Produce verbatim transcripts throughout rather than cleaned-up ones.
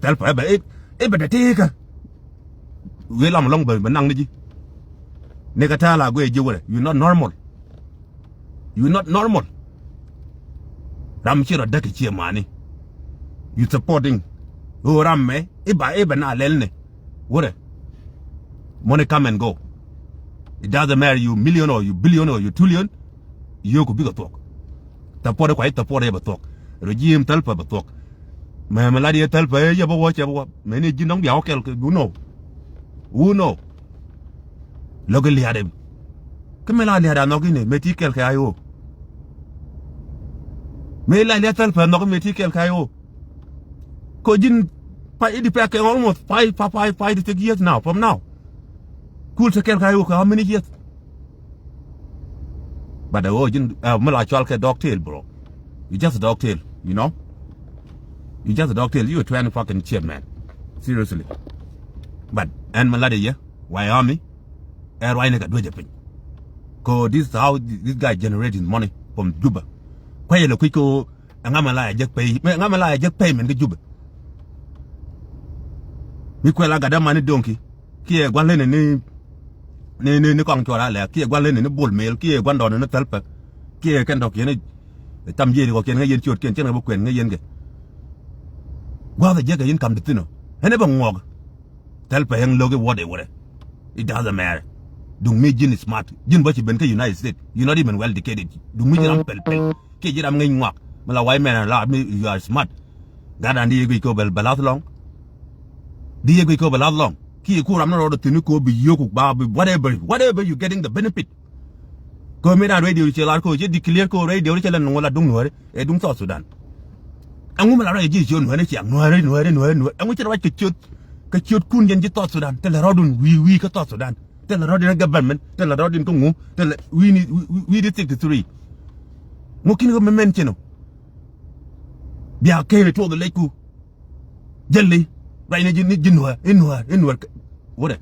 Thɛl pɛ bɛ i̱ bɛ dɛ tekä. Wee lam lɔŋ bɛ naŋ ni ji̱. Ni kɛ ta̱a̱ la guɛ ji̱ wurɛ. You not normal. You not normal. Ram ci rɔ däk ciɛ mani. You supporting. Ɣöö ram mɛ i̱ ba i̱ bɛ na lɛl ni. Wurɛ. Money come and go. It doesn't matter you million or you billion or you trillion. Yio̱o̱ku bikɛ thuɔ̱k. Thɛpuɔt i̱ kua i̱ thɛpuɔt i̱ bɛ thuɔ̱k. Regime thɛl pɛ bɛ thuɔ̱k. Mɛ mɛ lat yɛ thɛl pɛ yɛ bɛ wä cɛ bɛ wä. Mɛ ni ji̱n dɔ̱ŋ bia wä kɛl kɛ who know. Who know. Lo̱k i̱ lia̱a̱dɛ. Kä mɛ la lia̱a̱dɛ a nhɔk i̱ ni mɛ ti kɛl kɛ a i̱ ɣöö. Mɛ la lia̱a̱d thɛl pɛ nhɔk i̱ mɛ ti kɛl kɛ a i̱ ɣöö. Kɛ ji̱n pa i̱ di pɛk kɛ almost five, five, five, five to six years now from now. Kul te kɛl kɛ a i̱ ɣöö kɛ how many years. But the whole ji̱n mi la cual kɛ dog tail, bro. You just a dog tail, you know. You just a dog tail. You a twenty fucking shit, man. Seriously. But ɛn mi lat i̱ yɛ Wyoming, ɛ ruacni kɛ duecɛ piny. Ko this is how this guy generate his money from Juba. Kuayɛ lɛ kui̱ ko ɛŋa mi la yɛ jek pay, ɛŋa mi la yɛ jek payment kä Juba. Mi kuɛ la gat dämani doŋki kiɛ gua̱n leni ni ni ni ni kɔŋ cuɔr alɛ kiɛ gua̱n leni ni bol mel kiɛ gua̱n dɔɔni ni thäl pek kiɛ kɛn dɔ̱kiɛn. Tam jiɛc kɔkiɛn ŋäc yɛn ciötkiɛn cɛn kɛ bi kuɛn ŋäc yɛn kɛ. Gua̱th a jiɛk kɛ yɛn kam ti thi̱n ɔ ɛn ɛ bɛ ŋuɔk. Thɛl pɛ yɛn lo̱k i̱ what i̱ wurɛ. It doesn't matter. Duŋ mi ji̱n smart ji̱n bä ci ben kä United States, you not even well educated. Duŋ mi ji̱n ram pɛl pɛl kiɛ ji̱n ram ŋäc ŋuak. Mi la wa̱i̱ mɛn a la mi you are smart. Gat an di yɛ guic kɛ bɛ lath lɔŋ. Di yɛ guic kɛ bɛ lath lɔŋ kiɛ ku ram ni rɔɔd thi̱n ni kɛ bi yio̱o̱k ba bi whatever whatever you getting the benefit. Kɛ mi dan radio cɛ lar kɛ cɛ declare kɛ radio cɛ lɛ nuŋ la duŋ nuɔ̱ɔ̱ri ɛ duŋ South Sudan. Ɛŋu mi la rɔ ji̱ ciö nuɛ̈ni ciaŋ nuɛ̈ri nuɛ̈ri nuɛ̈ri nuɛ̈ri ɛŋu ci rɔ wac kɛ ciöt. Kɛ ciöt kun yɛn ji̱ South Sudan thilɛ rɔɔdun wi̱i̱ wi̱i̱ kä South Sudan thilɛ rɔɔdun ɛ government thilɛ rɔɔdun kä ŋu thilɛ wi̱i̱ni wi̱i̱ni sixty three. Ŋu ki̱n kä mɛmɛn cin ɔ. Bia kɛɛl tuɔth lɛcku. Jɛli ruacni ji̱ ni ji̱ nuɛ̈r i̱ nuɛ̈r i̱ nuɛ̈r. Wurɛ.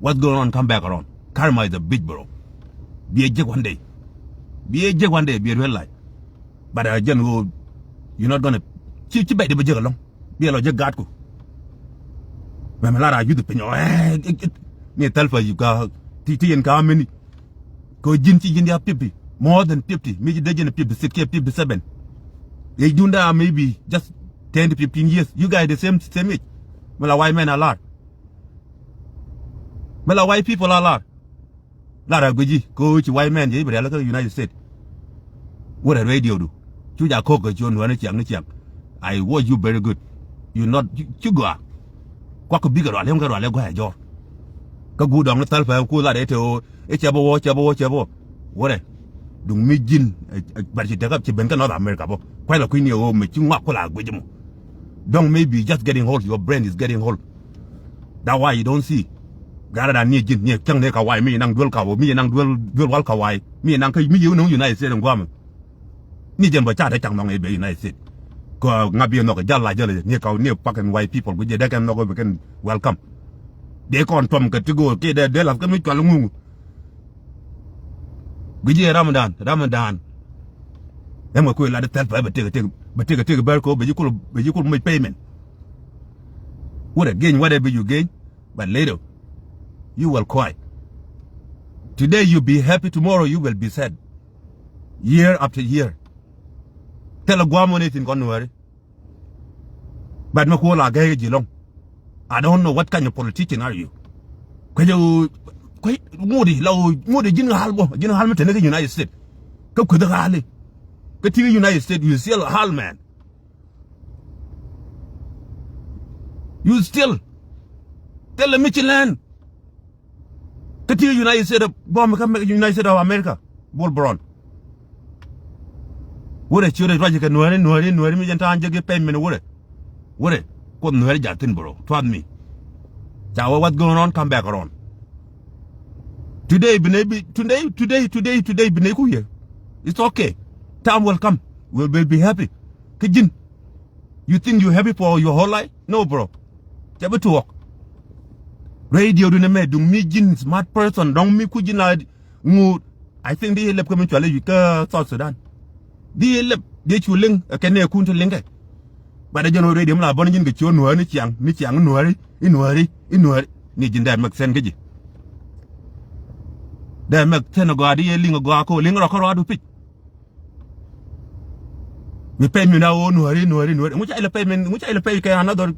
What's going on? Come back around. Karma is a bitch, bro. Biɛ jek one day. Biɛ jek one day biɛ duel life. But a jɛn ɣöö you not gonna ci ci bɛc di bi jek alɔŋ. Biɛ lɔ jek gaatku. Mɛmɛ lar a yuth piny ɔ. Ni thɛl pa yuka ti ti yɛn ka mini. Kɛ ji̱n ci ji̱n ya fifty more than fifty mi ji̱ dee ji̱n fifty six kiɛ fifty seven. Age dunda maybe just ten to fifteen years. You guys the same same age. Mi la white men a lar. Mi la white people a lar. Lar a guici kɛ ci white men jɛ i̱ bi rial kä United States. Wurɛ radio du cu ja ko̱k kɛ cuɔ̱n nuɛn ni ciaŋ ni ciaŋ. I watch you very good. You not ci gɔaa. Kuak kɛ bikɛ rual hem kɛ rual ɛ gua̱a̱ jɔr. Kä guut dɔŋ ni thäl pɛm ku lat ɛ te ɣöö ɛ cɛ bä wä cɛ bä wä cɛ bä wä. Wurɛ duŋ mi ji̱n bɛr ci tekɛ ci ben kä North America bä. Kuac la kui̱ni ɣöö mi ci ŋuak ku la guic mɔ. Dɔŋ maybe just getting old, your brain is getting old. That's why you don't see. Gara dan ni ji̱n ni cäŋ ni ka wai mi naŋ duel ka wä mi naŋ duel duel wal ka wai mi naŋ kä mi yɛ naŋ United States in guamɛ. Ni jɛn bä ca te cak nhɔŋ i̱ ben United States. Kɛ ŋa bi nhɔk jal la jal ni kaw ni fucking white people ku jɛ dee kɛn nhɔk i̱ ben kɛn welcome. Dee kɔn tuɔm kɛ ti go̱o̱r kiɛ dee dee lath kä mi cual ŋuŋ. Guici ɛ Ramadan, Ramadan. Ɛmɛ kuɛ lat thɛl pɛ bɛ tek tek bɛ tek tek bɛr ko bɛ ji̱ kul bɛ ji̱ kul muc payment. Wurɛ gain whatever you gain, but later you will cry. Today you be happy, tomorrow you will be sad. Year after year. Thilɛ guam wä ni thin kɔn nuääri. But mi kuɔ la gɛy ji̱ lɔŋ. I don't know what kind of politician are you. Kuecä ɣöö kuec ŋot i̱ la ɣöö ŋot i̱ ji̱n ɣa̱l bä ji̱n ɣa̱l mi teni kä United States. Kä kueth ɣa̱li. Kä ti kä United States you still ɣa̱l, man. You still. Thilɛ mi ci lɛn. Kä ti United States of Bom kä United States of America. Bol Bron. Wurɛ ciöt ruac kɛ nuääri nuääri nuääri mi jɛn ta̱a̱n jek i̱ pɛny min wurɛ. Wurɛ. Kuoth nuääri jathin bro. Trust me. Ca wä what's going on, come back around. Today bi ney bi today today today today bi ney ku yɛ. It's okay. Time will come. We will be happy. Kä ji̱n. You think you happy for your whole life? No, bro. Cɛ bi tuɔɔk. Radio du ni mɛ duŋ mi ji̱n smart person dɔŋ mi ku ji̱n la ŋut. I think di lɛp kä mi cual i̱ kä South Sudan. Di lɛp di cu liŋ kɛ nɛ kun ti liŋ kɛ. But ɛ jɛn ɣöö radio mi la bɔn ji̱n kɛ ciöt Nuääri ni ciaŋ, ni ciaŋ Nuääri, i̱ Nuääri, i̱ Nuääri. Ni ji̱n dee make sense kä ji̱. Dee make sense a gɔaa di yɛ liŋ a gɔaa ko liŋ rɔ kä rɔadu pic. Mi pay mi na ɣöö Nuääri, Nuääri, Nuääri. Ŋu ca ilɛ pay mi, ŋu ca ilɛ pay kɛ another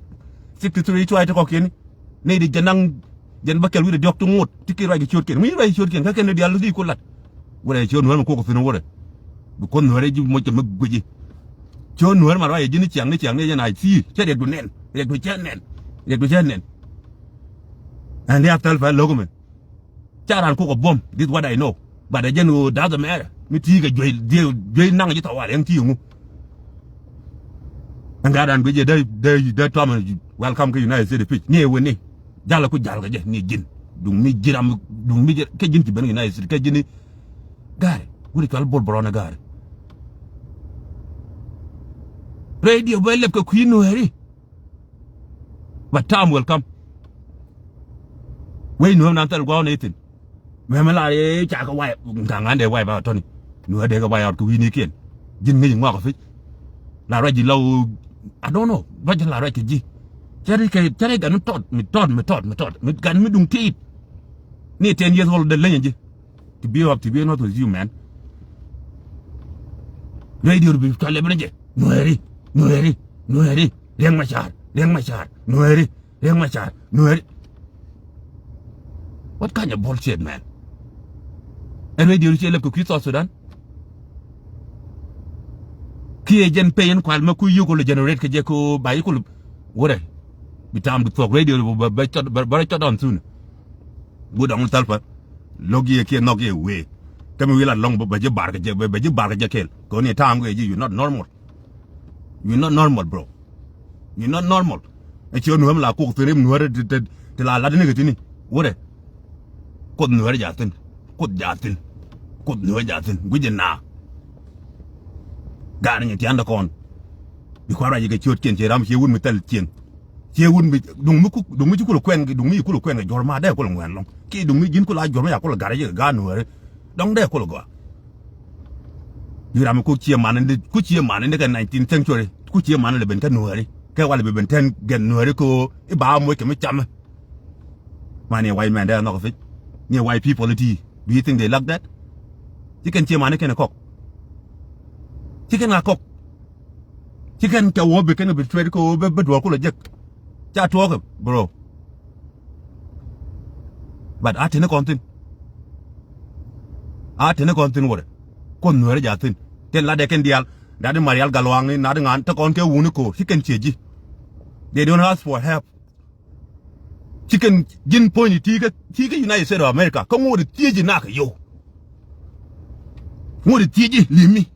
sixty three cuay ti kɔkiɛni. Ni di jɛ naŋ jɛn bä kɛl wi̱cdɛ diɔ̱k ti ŋot ti ki ruac kɛ ciötkiɛn. Ŋu ruac kɛ ciötkiɛn kä kɛn ni diaal di ku lat. Wurɛ ciöt Nuäär mi kuɔk thi̱n wurɛ. Bi kuoth Nuäär ji̱ moc kɛ mi guici. Ciöt Nuäär ma ruac ji̱ ni ciaŋ ni ciaŋ ni jɛn a thi̱i̱. Cɛ riɛkdu nɛn. Riɛkdu cɛ nɛn. Riɛkdu cɛ nɛn. Ɛn liath thäl pɛ lo̱k mɛ. Ca raan kok a buɔ̱m, this what I know. But ɛ jɛn ɣöö doesn't matter. Mi ti̱i̱ kɛ juey, juey naŋ ji̱ thɔwal ɛn ti̱i̱ ŋu. Ɛn gat raan guic jɛ dee, dee, dee tɔmɛ welcome kä United States pic. Ni ɛ wen ni. Jalɛ ku jal kɛ jɛ ni ji̱n. Duŋ mi ji̱ ram, duŋ mi ji̱, kɛ ji̱n ci ben United States, kɛ ji̱n ni. Gaari, wut cual bol bɔrɔn ɛ gaari. Radio bɛ lɛp kɛ kui̱ Nuääri. But time will come. Wec Nuäär nan thil gua̱a̱k ni thi̱n. Mɛmɛ la yee ca kɛ wipe, ŋa̱ŋ an dee wipe out Tony. Nuäär dee kɛ wipe out kɛ wi̱i̱nikiɛn. Ji̱n ŋi̱i̱c ŋuak kɛ pi̱c. La ruac ji̱ la ɣöö, I don't know. Ruac ji̱ la ruac kɛ ji̱. Cɛ ri kɛ, cɛ ri gan mi tɔt, mi tɔt, mi tɔt, mi tɔt. Mi gan mi duŋ tiit. Ni ten years old dee leny ji̱. To be up, to be honest with you, man. Radio bi cɔl lɛ bi ni jɛ. Nuääri, Nuääri, Nuääri. Riɛk Macar, Riɛk Macar, Nuääri, Riɛk Macar, Nuääri. What kind of bullshit, man? Ɛ radio ci lɛp kɛ kui̱ South Sudan. Kiɛ jɛn pay in kual mɛ kui̱ yuk kul generate kɛ jɛ ko ba yuk kul wurɛ. Bi tam du thuɔk radio bɛ, bɛ, bɛ, bɛ, bɛ cɔt on soon. Gut dɔŋ thal pa. Lo̱k yɛ kiɛ nhɔk yɛ wee. Kä mi wi̱i̱ la lɔŋ bɛ, bɛ ji̱ bar kɛ jɛ, bɛ, bɛ ji̱ bar kɛ jɛ kɛɛl. Kɛ ni ta̱a̱ŋ kɛ ji̱, you not normal. You not normal, bro. You not normal. Ɛ ciɛ Nuäär mi la kok thi̱n rim Nuäär ti, ti, ti la lat ni kɛ thi̱n i̱. Wurɛ. Kuoth Nuäär ja̱ thi̱n. Kuoth ja̱ thi̱n. Kuoth Nuäär ja̱ thi̱n. Guic jɛ na. Ga̱a̱r nyɛ tia̱a̱n dä kɔn. Bi kua̱r ruac kɛ ciötkiɛn ciɛ ram ciɛ wut mi thɛl cieŋ. Ciɛ wut mi duŋ mi kuk, duŋ mi ci kulɛ kuɛn, duŋ mi ci kulɛ kuɛn kɛ juɔ̱r ma dee kulɛ ŋuɛn lɔŋ. Kiɛ duŋ mi ji̱n kulɛ a juɔ̱r ma ya kulɛ gat rɛ ji̱ kɛ gaat Nuääri. Dɔŋ dee kulɛ gɔaa. Bi ram mi ku ciɛ man in di, ku ciɛ man in di kɛ nineteenth century, ku ciɛ man in lɛ ben kä Nuääri. Kɛ walɛ bi ben tɛn gɛn Nuääri ko i̱ ba moc kɛ mi camɛ. Man i̱ white man dee a nhɔk a thiec. Ni white people iti. Do you think they like that? Ci kɛn ciɛ man in kɛn a kɔk. Ci kɛn a kɔk. Ci kɛn kɛ wä bi kɛn bi trade ko bi, bi duɔl kulɛ jek. Ca tuɔɔk, bro. But a tini kɔn thin. A tini kɔn thin wurɛ. Kuoth Nuääri ja̱ thin. Thin latdɛ kɛn diaal. Nat di Marial Galuaŋ ni nat di ŋa̱n te kɔn kɛ wuni ko̱r. Ci kɛn ciɛ ji̱. They don't ask for help. Ci kɛn ji̱n puɔ̱nyni ti kä, ti kä United States of America. Kä ŋot di thiec ji̱ nak kɛ yo̱w. Ŋot di thiec ji̱ limi.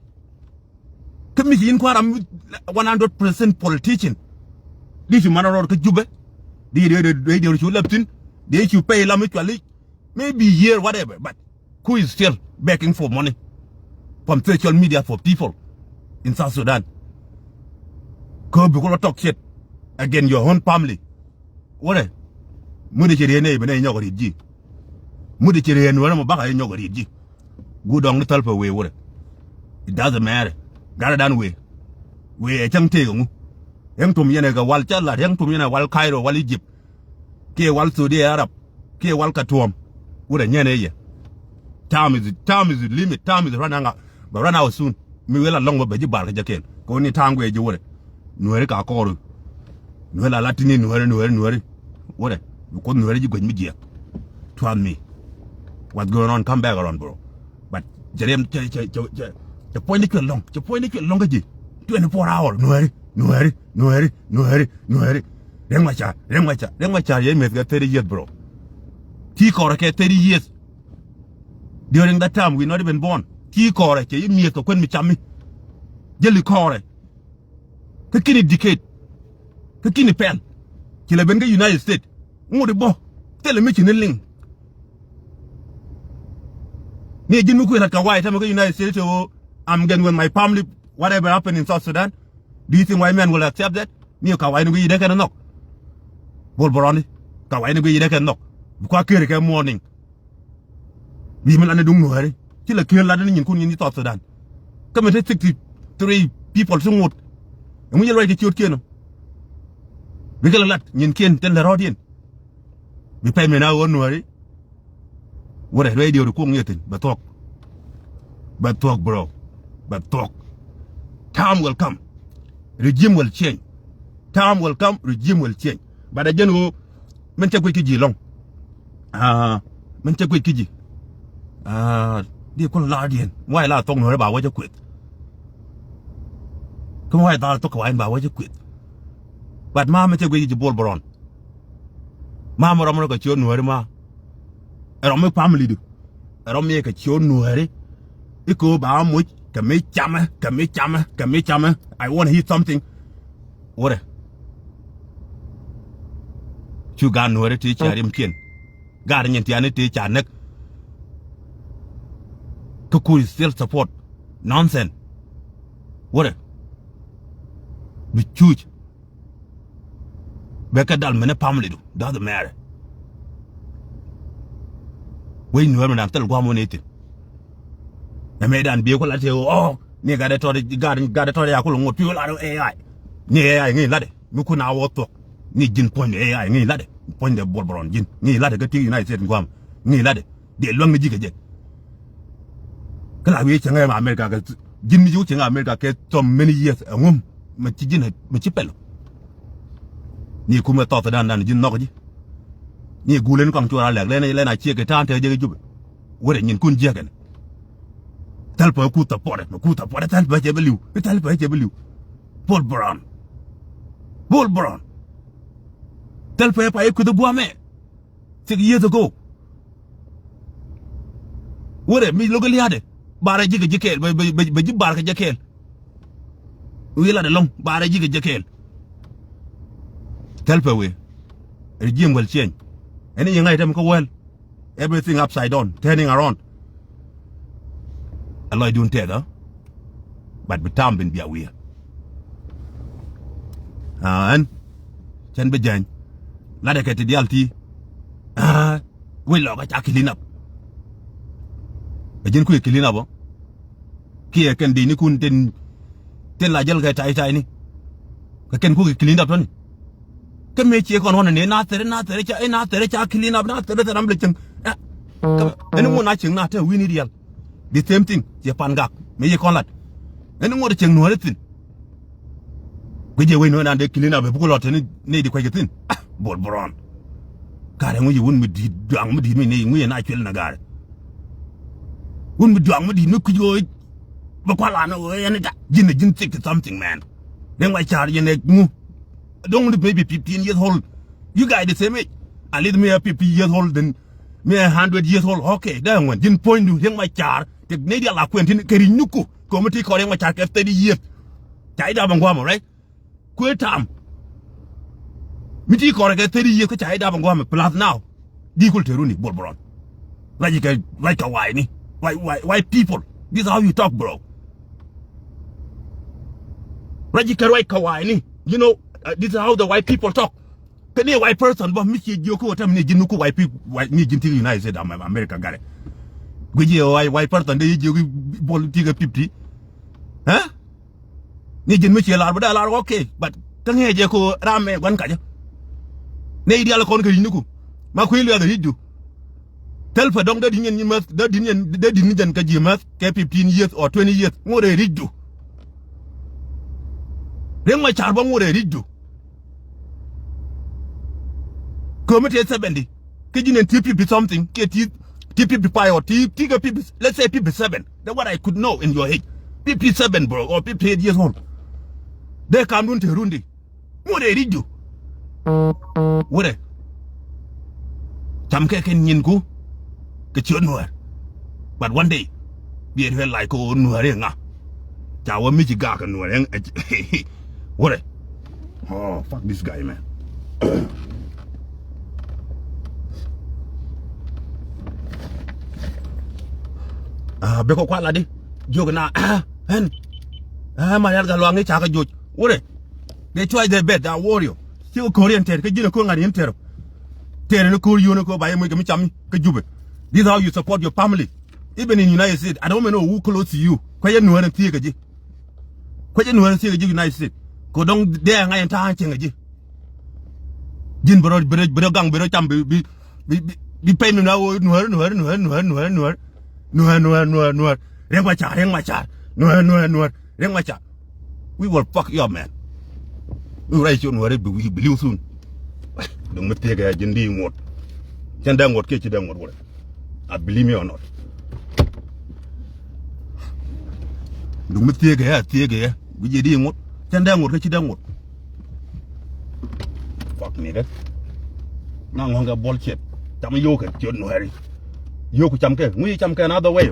Kä mi ci yin kua̱r ram one hundred percent politician. Di ci man rɔɔd kä Jubɛ. Di, di, di, di, di cu lɛp thi̱n. Di cu pay lam mi cuali. Maybe year, whatever. But who is still begging for money from social media for people in South Sudan? Kä bi ku lɔ talk shit against your own family. Wurɛ. Mudɛ ci riet nɛ i̱ bi nɛ inyɔk riet ji̱. Mudɛ ci riet Nuäärä mɔ bak a inyɔk riet ji̱. Gut dɔŋ ni thäl pɛ wee wurɛ. It doesn't matter. Gatdɛ dan wee. Wee ɛ cäŋ tëëk ɛŋu. Riɛŋ tum yɛn ɛ kɛ wal cä lat, riɛŋ tum yɛn ɛ wal Cairo, wal Egypt. Kiɛ wal Saudi Arab. Kiɛ wal Khartoum. Wurɛ nyɛn ɛ yɛ. Time is, time is limit. Time is run out. Bɛ run out soon. Mi wee la lɔŋ bä bɛ ji̱ bar kä jɛ kɛɛl. Kɛ wä ni ta̱a̱ŋ guiɛ ji̱ wurɛ. Nuääri ka kɔɔr. Nuääri la la tini Nuääri, Nuääri, Nuääri. Wurɛ. Bi kuoth Nuääri ji̱ guec mi jiɛk. Trust me. What's going on? Come back around, bro. But cɛ riɛm cɛ, cɛ, cɛ, cɛ, cɛ puɔ̱ny ni cuɛ lɔŋ. Cɛ puɔ̱ny ni cuɛ lɔŋ kä ji̱. Twenty-four hour. Nuääri, Nuääri, Nuääri, Nuääri, Nuääri. Riɛk Macar, Riɛk Macar, Riɛk Macar yɛ meth kɛ thirty years, bro. Ti kɔrɛ kɛ thirty years. During that time, we not even born. Ti kɔrɛ cɛ yi mieth kɛ kuän mi cam mi. Jäli kɔrɛ. Kä kini dikët. Kä kini pɛl. Ci lɛ ben kä United States. Ŋut ibɔ. Thilɛ mi ci ni liŋ. Ni ji̱n mi kui̱ rat kɛ wa̱i̱ tämɛ kä United States cɛ ɣöö, I'm getting with my family, whatever happened in South Sudan. Do you think white men will accept that? Ni kɛ wa̱i̱ ni gui̱i̱c dee kɛn nhɔk. Bol bɔrɔni. Kɛ wa̱i̱ ni gui̱i̱c dee kɛn nhɔk. Bi kua kier kɛ morning. Wi̱i̱ mi lat ni duŋ Nuääri. Ci lɛ kier lat ni nyinkun nyin ci South Sudan. Kä mi te sixty three people ci ŋot. Ɛŋu jɛ luac kɛ ciötkiɛn ɔ? Bikɛ lɛ lat nyinkiɛn tin lɛ rɔɔdiɛn. Bi pɛc min a ɣöö Nuääri. Wurɛ radio ri kuɔŋ yɛ thi̱n bɛ thuɔ̱k. Bɛ thuɔ̱k, bro. Bɛ thuɔ̱k. Time will come. Regime will change. Time will come, regime will change. But a jɛn ɣöö min cɛ guic kä ji̱ lɔ̱ŋ. Ah, min cɛ guic kä ji̱. Ah, di kun la̱rdiɛn. Wa̱i̱ la thuɔ̱k Nuääri ba wä jɛ kueth. Kä wa̱i̱ dhal thuɔ̱k kɛ wa̱i̱ ba wä jɛ kueth. But ma min cɛ guic kä ji̱ Bol Bron. Ma mi rɔm rɔ kɛ ciöt Nuääri ma. Ɛ rɔm mi family du. Ɛ rɔm mi kɛ ciöt Nuääri. I̱ ko̱ ba muc kɛ mi camɛ, kɛ mi camɛ, kɛ mi camɛ. I want to hear something. Wurɛ. Cu gaat Nuääri ti ca rimkiɛn. Gaat nyin tiani ti ca näk. Kä ku still support. Nonsense. Wurɛ. Bi cuc. Bɛ kɛ dal mini family du. Doesn't matter. Wec Nuäär mi dan thil guam wä ni thi̱n. Ɛ mëë dan biɛ ku lat ti ɣöö, oh, ni gat dee tɔt, gat, gat dee tɔt ya ku lɛ ŋot pi̱w lat ɣöö A I. Ni A I ŋi̱i̱c latdɛ. Mi kun a wä thuɔ̱k. Ni ji̱n puɔ̱nydɛ A I ŋi̱i̱c latdɛ. Puɔ̱nydɛ Bol Bron ji̱n. Ŋi̱i̱c latdɛ kä ti United States guam. Ŋi̱i̱c latdɛ. Dee luäŋ ni ji̱ kɛ jɛ. Kä la wi̱i̱ cäŋ ɛ ma America kɛ ji̱n mi ci wä cäŋ ɛ America kɛ some many years ɛ ŋum mɛ ci ji̱n mɛ ci pɛl. Ni kumɛ thɔth dan dan ji̱n nhɔk ji̱. Ni gulɛ ni kɔŋ cuɔr a lɛk lɛn lɛn a ciek kɛ ta̱a̱n te jek Jubɛ. Wurɛ nyin kun jiäk ɛn. Thɛl pɛ kuth thɔpuɔtɛ mɛ kuth thɔpuɔtɛ thɛl pɛ cɛ bɛ li̱w. Thɛl pɛ cɛ bɛ li̱w. Bol Bron. Bol Bron. Thɛl pɛ pa i̱ kuth guamɛ. Six years ago. Wurɛ mi lo̱k lia̱a̱dɛ. Barɛ ji̱ kɛ ji̱ kɛɛl. Bɛ, bɛ, bɛ, bɛ ji̱ bar kɛ jɛ kɛɛl. Wi̱i̱ lat ɛlɔ̱ŋ. Barɛ ji̱ kɛ jɛ kɛɛl. Thɛl pɛ wee. Regime will change. Ɛn i̱ yɛ ŋa̱c tɛm kä wäl. Everything upside down. Turning around. A lɔcdun tɛth ɔ. But bi tam bin bia wi̱i̱. Ah, ɛn cɛn bi jɛny. Latdɛ kɛ ti dial ti. Ah, wec lɔkä ca clean up. Ɛ ji̱n kui̱ clean up ɔ. Kiɛ kɛn di̱cnikun tin, tin la jäl kɛ tay tayni. Kɛ kɛn kukɛ clean up tɔni. Kä mëë ciɛ kɔn ɣɔn ni na thɛrɛ, na thɛrɛ ca, na thɛrɛ ca clean up, na thɛrɛ thɛrɛ am lɛ cieŋ. Ɛ, kä ɛn ŋun a cieŋ na te wi̱ni dial. The same thing. Ciɛ pan gak. Mëë ciɛ kɔn lat. Ɛn ŋun a cieŋ Nuäärä thi̱n. Guic jɛ wec Nuäärä nan dee clean up ɛ buk lɔ te ni, ni di kuec kɛ thi̱n. Ah, Bol Bron. Gaarɛ ŋu yɛ wun mi di̱i̱t duaŋ mi di̱i̱t mi ni ŋu yɛ na cuɛl na gaarɛ. Wun mi duaŋ mi di̱i̱t mi kui̱c ɣöö bɛ kual an ɣöö ɛn ita. Ji̱n ɛ ji̱n thick something, man. Riek Machar yɛn ɛ ŋu. Dɔ̱ŋ ni maybe fifteen years old. You guys the same age. At least mi a fifty years old, then mi a hundred years old. Okay, dee ŋuɛn ji̱n puɔ̱nydu Riek Machar. Tëk nɛy diaal a kuɛn tin kɛ ri̱c nuku. Kɛ mi ti kɔn Riek Machar kɛ thirty years. Ca i̱ dap ɛn gua̱a̱mɔ, right? Kuëë tam. Mi ti kɔrɛ kɛ thirty years kä ca i̱ dap ɛn gua̱a̱mɔ plus now. Di kul te runi Bol Bron. Ruac ikɛ, ruac kɛ wa̱i̱ni. White, white, white people. This is how you talk, bro. Ruac ikɛ ruac kɛ wa̱i̱ni. You know, uh, this is how the white people talk. Kä ni white person bä mi ci jiök kä wä tɛm ni ji̱n mi ku white people, white, ni ji̱n ti United States of America garɛ. Guic i̱ white, white person dee jiök i̱ Bol ti kɛ fifty. Huh? Ni ji̱n mi ciɛ lar bä dee lar, okay, but kä ŋi̱eec jɛ ko ram mɛ gua̱n kacä. Nɛy diaal kɔn kɛ ri̱cniku. Ma kui̱ luɛth ri̱cdu. Thil pɛ dɔ̱ŋ dee di̱t ni jɛn, dee di̱t ni jɛn kɛ ji̱ mäth kɛ fifteen years or twenty years. Ŋot ɛ ri̱cdu. Riek Machar bä ŋot ɛ ri̱cdu. Kömi tëë seventy. Kä ji̱n ɛn ti fifty something kiɛ ti, ti fifty five or ti, ti kɛ fifty, let's say fifty seven. That's what I could know in your age. Fifty seven, bro, or fifty eight years old. Dee kamdun te rundi. Ŋot ɛ ri̱cdu. Wurɛ. Cam kɛ kɛn nyinku. Kɛ ciöt Nuäär. But one day, bi ɛ realize kɛ ɣöö Nuäär i̱ ŋa. Ca wä mi ci gak kɛ Nuäär i̱ ŋa. Wurɛ. Oh, fuck this guy, man. Ah, bekɔ kual adi. Jiök na, ah, ɛn. Ah, Marial Galuak ni ca kɛ joc. Wurɛ. They try their best, they are warrior. Ci kɛ ko̱r yɛn tɛr, kä ji̱n ɛ ko̱r ŋa̱t yɛn tɛr. Tɛr ni ko̱r yio̱n ɛ ko̱r ba yɛ moc kɛ mi cam mi kä Jubɛ. This is how you support your family. Even in United States, I don't know who close to you. Kuecä Nuäär ɛn thiee kɛ ji̱. Kuecä Nuäär ɛn thiee kɛ ji̱ United States. Kɛ dɔ̱ŋ dee ŋa̱c ɛn ta̱a̱ cieŋ ɛ ji̱. Ji̱n bi rɔ, bi rɔ, bi rɔ gaŋ, bi rɔ cam, bi, bi, bi, bi, bi pɛy mi na ɣöö Nuäär, Nuäär, Nuäär, Nuäär, Nuäär, Nuäär, Nuäär, Nuäär, Nuäär, Nuäär, Riek Machar, Riek Machar, Nuäär, Nuäär, Nuäär, Riek Machar. We will fuck you up, man. We will write you Nuäär, bi, bi li̱w soon. Duŋ mi thiek ɛ ji̱n di ŋuɔ̱t. Cɛn dee ŋuɔ̱t kiɛ ci dee ŋuɔ̱t wurɛ. I believe me or not. Duŋ mi thiek ɛ, thiek ɛ. Bi ji̱ di ŋuɔ̱t. Cɛn dee ŋuɔ̱t kiɛ ci dee ŋuɔ̱t. Fuck nigga. Na ŋɔ̱ŋ kɛ bullshit. Cam yio̱w kɛ ciöt Nuääri. Yio̱w ku cam kɛ. Ŋui̱ cam kɛ another way.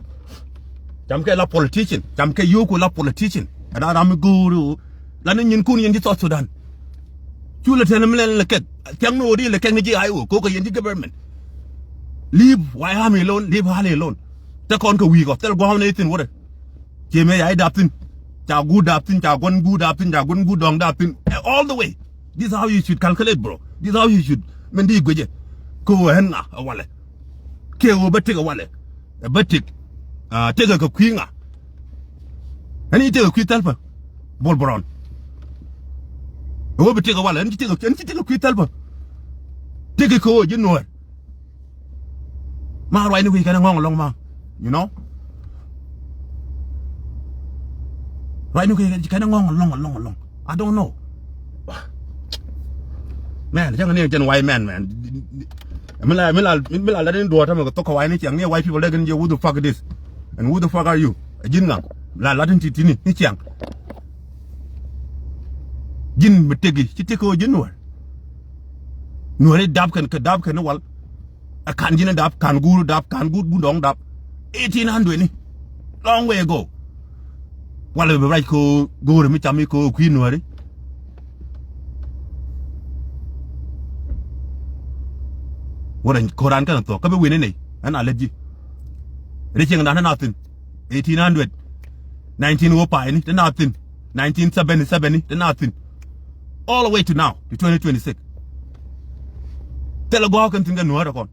Cam kɛ la politician. Cam kɛ yio̱w ku la politician. Ɛn a ram mi go̱o̱r. La ni nyin kun yɛn ji̱ South Sudan. Cu lɛ tɛn mi lɛn lɛ kɛk. Thiaŋ ni ɣöö di lɛ kɛk ni ji̱ I O. Ko̱ kɛ yɛn ji̱ government. Leave White Army alone. Leave Hali alone. Te kɔn kɛ wi̱i̱ kɔ. Thil gua̱a̱m ni thi̱n wurɛ. Ciɛ mëë ca i̱ dap thi̱n. Ca guut dap thi̱n, ca gua̱n guut dap thi̱n, ca gua̱n guut dɔ̱ŋ dap thi̱n. Eh, all the way. This is how you should calculate, bro. This is how you should. Min di guecɛ. Kɛ ɣöö ɣän ŋa ɛ walɛ. Kɛ ɣöö bä tëk ɛ walɛ. Ɛ bä tëk. Ah, tëkɛ kɛ kui̱ ŋa. Ɣän i̱ tëkɛ kui̱ thäl pä. Bol Bron. Ɛ ɣöö bä tëk ɛ walɛ. Ɣän ci tëkɛ, ɣän ci tëkɛ kui̱ thäl pä. Tëkɛ kɛ ɣöö ji̱ Nuäär. Ma ruacni kui̱ kɛn ɛ ŋɔ̱ŋ ɛlɔ̱ŋ ma. You know? Ruacni kui̱ kɛn ɛ ŋɔ̱ŋ ɛlɔ̱ŋ, ɛlɔ̱ŋ, ɛlɔ̱ŋ. I don't know. Man, cäŋ ni jɛn white man, man. Mi la, mi la, mi la lat in duɔ̱ɔ̱r tämɛ kɛ thok kɛ white ni cɛŋ ni white people dee kɛn jɛ, who the fuck this? And who the fuck are you? Ɛ ji̱n ŋa̱ŋ. La lat in ti, ti ni, ni cɛŋ. Ji̱n mi tëk i̱, ci tëk kɛ ɣöö ji̱ Nuäär. Nuääri dap kɛn, kɛ dap kɛn wal. Ɛ ka̱n ji̱n dap, ka̱n guur dap, ka̱n guur bundɔ̱ŋ dap. Eighteen hundred ni. Long way ago. Walɛ bi ruac kɛ ɣöö go̱o̱ri mi cam i̱ kɛ ɣöö kui̱ Nuääri. Wurɛ ko̱ran kɛn thuɔ̱k kä bi wi̱ni nɛy. Ɛn a lät ji̱. Ri cieŋdan ɛn a thi̱n. Eighteen hundred. Nineteen oh five ni, te na thi̱n. Nineteen seventy-seven ni, te na thi̱n. All the way to now, to twenty twenty-six. Thilɛ gua̱a̱k kɛn thi̱n kɛ Nuäärä kɔn.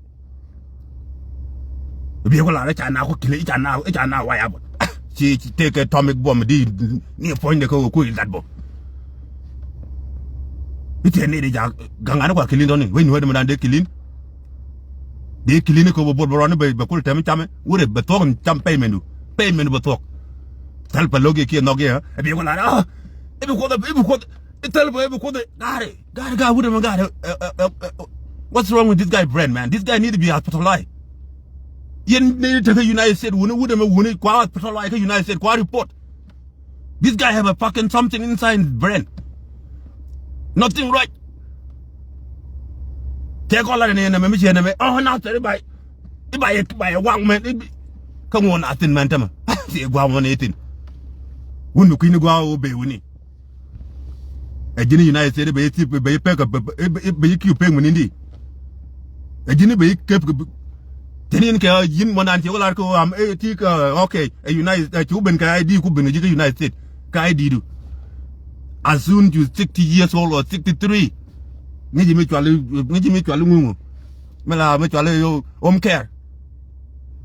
Bi ku lar i̱ ca na ku ki̱ni, i̱ ca na, i̱ ca na waya bä. Ci, ci tekɛ atomic bomb di ni puɔ̱nydɛ kä ku ilat bä. I̱ tëë ni di ja̱ gaŋani kua ki̱lin tɔ̱ni wec Nuäärä mi dan dee ki̱lin. Dee ki̱lin kɛ bä bol bä rɔni bɛ, bɛ kul tɛm camɛ wurɛ bɛ thuɔ̱k cam payment du. Payment bä thuɔ̱k. Thäl pä lo̱k yɛ kiɛ nhɔk yɛ ɛ bi ku lar ah. I̱ bi kuoth, i̱ bi kuoth, i̱ thäl pä i̱ bi kuoth. Gari, gari, gari, wut ɛmɛ gari. What's wrong with this guy brain, man? This guy need to be hospitalized. Yɛn ni tekɛ United States wuni, wut ɛmɛ wuni kua hospitalized kä United States kua report. This guy have a fucking something inside his brain. Nothing right. Tɛ kɔn lat ni nɛmɛ mi ciɛ nɛmɛ. Oh, na tɛ i̱ ba, i̱ ba yɛ, i̱ ba yɛ waŋ mɛn. Kä ŋuɔn a thi̱n mɛn tämɛ. Ti gua̱a̱ ŋuɔn i̱ thi̱n. Wun mi kui̱ni gua̱a̱ wä bee wuni. Ɛ ji̱n United States bɛ yi thip, bɛ yi pek, bɛ yi kiu pek mi ni di. Ɛ ji̱n bɛ yi kep kɛ bi. Teni in kɛ yin mɔnan ci wä lar kɛ ɣöö am ɛ ti kɛ, okay, ɛ United, ɛ ci wä ben kɛ I D ku ben kɛ ji̱ kɛ United States kɛ I D du. As soon you sixty years old or sixty-three. Ŋäci mi cual, ŋäci mi cual ŋuŋu. Mi la mi cual yo home care.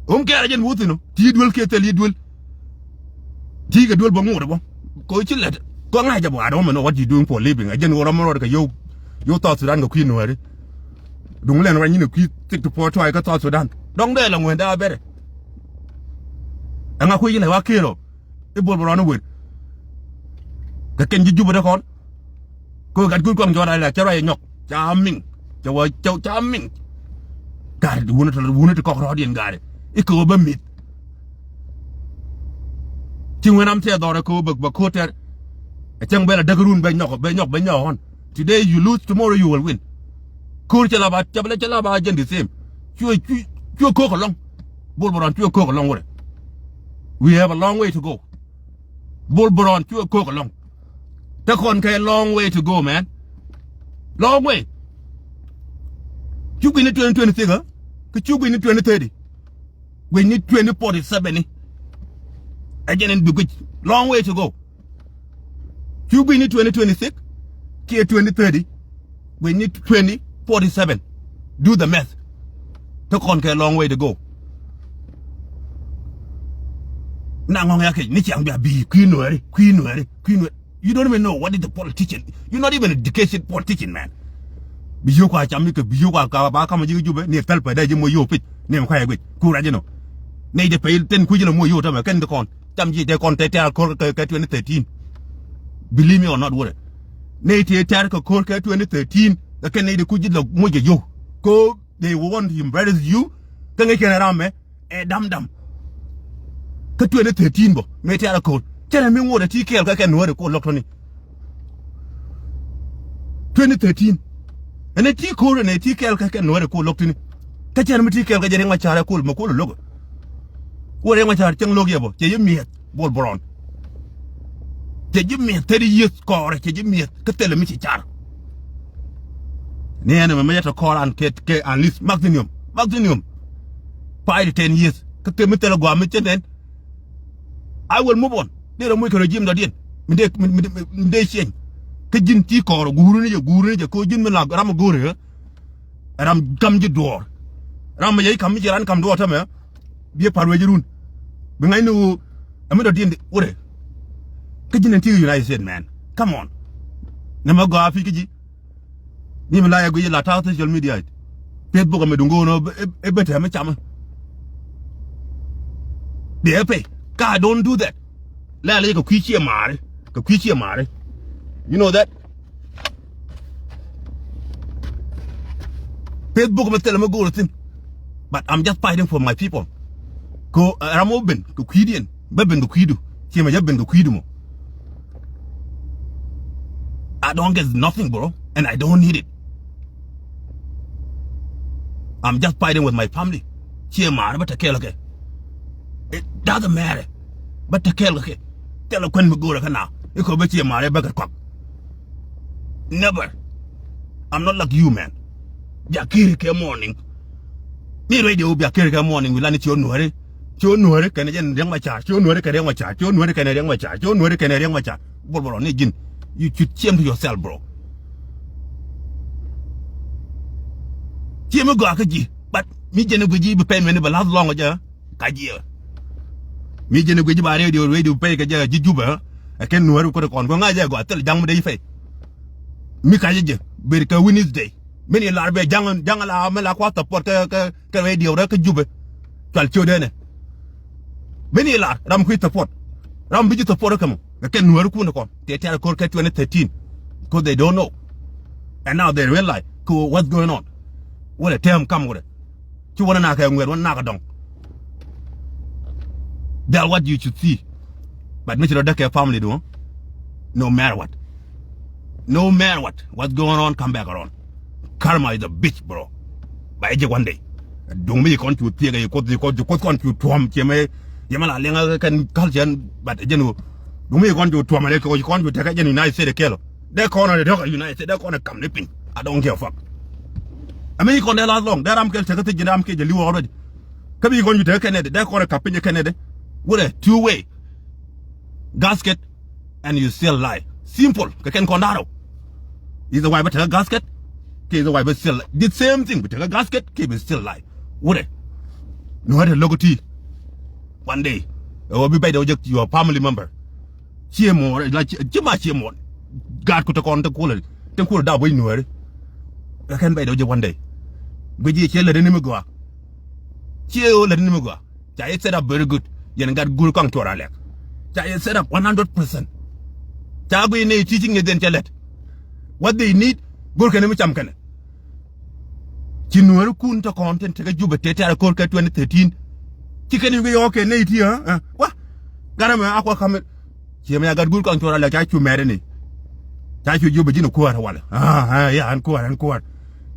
Home care ɛ jɛn wuth inɔ ti duel kiɛ thil yi duel. Ti kɛ duel bä ŋuɔt bä. Kɛ ci lɛt kɛ ŋa̱c jɛ bä, I don't know what you doing for living. Ɛ jɛn wä rɔm rɔɔd kɛ yio̱w, yio̱w South Sudan kɛ kui̱ Nuääri. Duŋ lɛn ruac nyin ɛ kui̱ thiek ti puɔ̱ɔ̱t tuac kä South Sudan. Dɔ̱ŋ dee lɛ ŋuɛn dee a bɛrɛ. Ɛŋa kui̱ ci lɛ wa kiɛɛr ɔ i̱ bol bä rɔɔn i̱ wer. Kɛ kɛn ji̱ Jubɛ dee kɔn. Kɛ gat kui̱ kɔn jɔɔt a lɛ cɛ ruac ɛ nyɔk ca miŋ. Cɛ wä cɛ ca miŋ. Gaari wuni ti wuni ti kɔk rɔɔdiɛn gaari i̱ kɛ wä bä mi̱th. Ci ŋuɛn am tiɛɛ dhɔrɛ kɛ wä bä ko̱r tɛr. Ɛ cäŋ bɛ la däk run bɛ nyɔk bɛ nyɔk bɛ nyɔk ɣɔn. Today you lose, tomorrow you will win. Ko̱r cɛ la ba cɛ la cɛ la ba jɛn the same. Cuɛ cuɛ cuɛ ko̱k alɔŋ. Bol bä rɔn cuɛ ko̱k alɔŋ wurɛ. We have a long way to go. Bol bä rɔn cuɛ ko̱k alɔŋ. Te kɔn kɛ long way to go, man. Long way. Cu gui̱ni twenty twenty-six, kä cu gui̱ni twenty thirty. Gui̱ni twenty forty-seven ni. Ɛ jɛn ɛn bi guic. Long way to go. Cu gui̱ni twenty twenty-six kiɛ twenty thirty. Gui̱ni twenty forty-seven. Do the math. Te kɔn kɛ long way to go. Na ŋɔŋ ya kec ni ciaŋ bia bi kui̱ Nuääri, kui̱ Nuääri, kui̱ Nuääri. You don't even know what is the politician. You're not even educated politician, man. Bi yio̱w kua cam mi kɛ bi yio̱w kua ka ba kamä ji̱ Jubɛ ni thäl pɛ dee ji̱ moc yio̱w pic ni mɛ kua yɛ guic ku rac inɔ. Nɛy dee pɛy ten kui̱c ilɛ moc yio̱w tämɛ kɛn ti kɔn cam ji̱ tɛ kɔn tɛ tɛ̈r ko̱r kɛ twenty thirteen. Believe me or not, wurɛ nɛy tɛ tɛ̈r kɛ ko̱r kɛ twenty thirteen kɛ kɛn nɛy dee kui̱c ilɛ moc kɛ yio̱w. Ko they want to embarrass you. Kä ŋäc kɛn ram mɛ ɛ dam dam. Kä twenty thirteen bä mëë tiarɛ ko̱r cɛnɛ mi ŋot ɛ ti kɛɛl kä kɛn Nuäri ko̱r lo̱k tɔ̱ni. Twenty thirteen ɛn ɛ ti ko̱r ɛn ɛ ti kɛɛl kä kɛn Nuäri ko̱r lo̱k tɔ̱ni. Kä cɛnɛ mi ti kɛɛl kä jɛ Riɛk Macar ɛ ko̱r mɛ ko̱r lo̱k. Wä Riɛk Macar cäŋ lo̱k yɛ bä cɛ yɛ mi̱eth. Bol Bron. Cɛ ji̱ mi̱eth thirty years kɔɔrɛ cɛ ji̱ mi̱eth kä thilɛ mi ci car. Ni ɛn ɛmɛ mi yɛ tɔ kɔɔr an kɛ kɛ at least maximum maximum five to ten years kä thil mi thilɛ guam mi cɛ nɛn. I will move on. Dee rɔ muc kɛ regime dɔ̱diɛn mi dee mi dee mi dee ciɛny. Kä ji̱n ti kɔɔr guuruni jɛ guuruni jɛ ko ji̱n mi la ram go̱o̱rɛ. Ram kam ji̱ duɔɔr. Ram mi yɛ kam mi ci ran kam duɔɔr tämɛ. Biɛ par wec run. Bi ŋa̱cni ɣöö ɛmi dɔ̱diɛn wurɛ. Kä ji̱n ɛn ti United States, man. Come on. Nɛ mɛ gɔaa pi̱c kä ji̱. Ni mi la yɛ guic la ta̱a̱ social media. Facebook ɛmɛ duŋ go̱o̱n ɛ bä tɛmɛ camä. Dee pay. Kä I don't do that. Lɛl yɛ kɛ kui̱ ciɛ maari kɛ kui̱ ciɛ maari. You know that. Facebook mi thilɛ mi go̱o̱r thi̱n. But I'm just fighting for my people. Ko ram wä ben kɛ kui̱diɛn bä ben kɛ kui̱du. Ciɛ mɛ jɛ ben kɛ kui̱du mɔ. I don't get nothing, bro, and I don't need it. I'm just fighting with my family. Ciɛ maari bä te kɛɛl kɛ. It doesn't matter. Bä te kɛɛl kɛ kɛ. Thilɛ kuɛn mi go̱o̱rɛ kä na ikɔ bä ciɛ maari bä kɛ kɔak. Never. I'm not like you, man. Bia kiri kɛ morning. Mi radio bia kiri kɛ morning wi lani ci o Nuäri. Ci o Nuäri kɛnɛ jɛn Riɛk Macar. Ci o Nuäri kɛnɛ Riɛk Macar. Ci o Nuäri kɛnɛ Riɛk Macar. Ci o Nuäri kɛnɛ Riɛk Macar. Bol bol ni ji̱n. You should shame to yourself, bro. Ci mi gɔaa kä ji̱. But mi jɛn guic ji̱ bi pɛn mɛni bɛ last long jɛ. Ka jiɛ. Mi jɛn guic ji̱ ba radio radio pɛy kɛ jɛ ji̱ Jubɛ. Ɛ kɛn Nuäri kɔn kɔn kɔ ŋa̱c jɛ gɔaa thil ja̱ŋ mi dee ji̱ pɛy. Mi ka jɛ jɛ ber kɛ Wednesday. Min ilar bɛ ja̱ŋ ja̱ŋ la mi la kua support kɛ kɛ kɛ radio rɛ kä Jubɛ. Cual ciötdɛ nɛ. Min ilar ram kui̱ support. Ram bi ji̱ support kä mɔ. Kɛ kɛn Nuäri kun kɔn tɛ tɛr ko̱r kɛ twenty thirteen. Because they don't know. And now they realize ko what's going on. Wurɛ tɛm kam wurɛ. Ci wä na nakɛ ŋuɛt wä na nakɛ dɔŋ. That what you should see. But mi ci rɔ däk kɛ family duɔ. No matter what. No matter what. What's going on, come back around. Karma is a bitch, bro. Ba ijɛ one day. Duŋ mi kɔn cu thiek ɛ kuoth kuoth kuoth kɔn cu tuɔm ciɛ mɛ. Yɛ mɛ la liŋ kɛn culture but jɛn wä. Duŋ mi kɔn cu tuɔm ɛ kɔn cu tekɛ jɛn United States kɛl. Dee kɔn ɛ dɔk United States dee kɔn ɛ kam ni piny. I don't give a fuck. Ɛ mi kɔn dee last long dee ram kɛl tekɛ thiec jɛn ram kɛl jɛ liw already. Kä bi kɔn cu tekɛ kɛn ɛ dee kɔn ɛ kap piny kɛn ɛ dee. Wurɛ two way. Gasket and you still lie. Simple. Kɛ kɛn kɔn da̱rɛ. Is the way bä tekɛ gasket. Kɛ is the way bä still lie. The same thing bä tekɛ gasket kɛ bä still lie. Wurɛ. Nuäri lo̱k ti. One day. Ɛ wä bi bɛc dɛ wä jɛ your family member. Ciɛ muɔɔr la ciɛ ma ciɛ muɔɔr. Gaat ku te kɔn te kulɛ te kulɛ dap wec Nuäri. Ɛ kɛn bɛc dɛ wä jɛ one day. Guic jiɛ ciɛ lät ni mi gɔaa. Ciɛ ɣöö lät ni mi gɔaa. Ca yɛ set up very good. Yɛn gat go̱o̱r kaŋ cuɔr alɛk. Ca yɛ set up one hundred percent. Ca guic ni ti ci ŋi̱eth den cɛ lɛt. What they need go̱o̱r kɛn mi cam kɛnɛ. Ci Nuäri kun te kɔn tin tekɛ Jubɛ te tɛ̈r ko̱r kɛ twenty thirteen. Ci kɛn yuk yɔɔk kɛ nɛy ti ɣä wa. Gat ɛmɛ a kuɔ ka̱m. Ciɛ mɛ ya gat go̱o̱r kaŋ cuɔr alɛk ca cu mɛt ni. Ca cu Jubɛ ji̱n kuäär walɛ. Ah, ah, ya ɛn kuäär ɛn kuäär.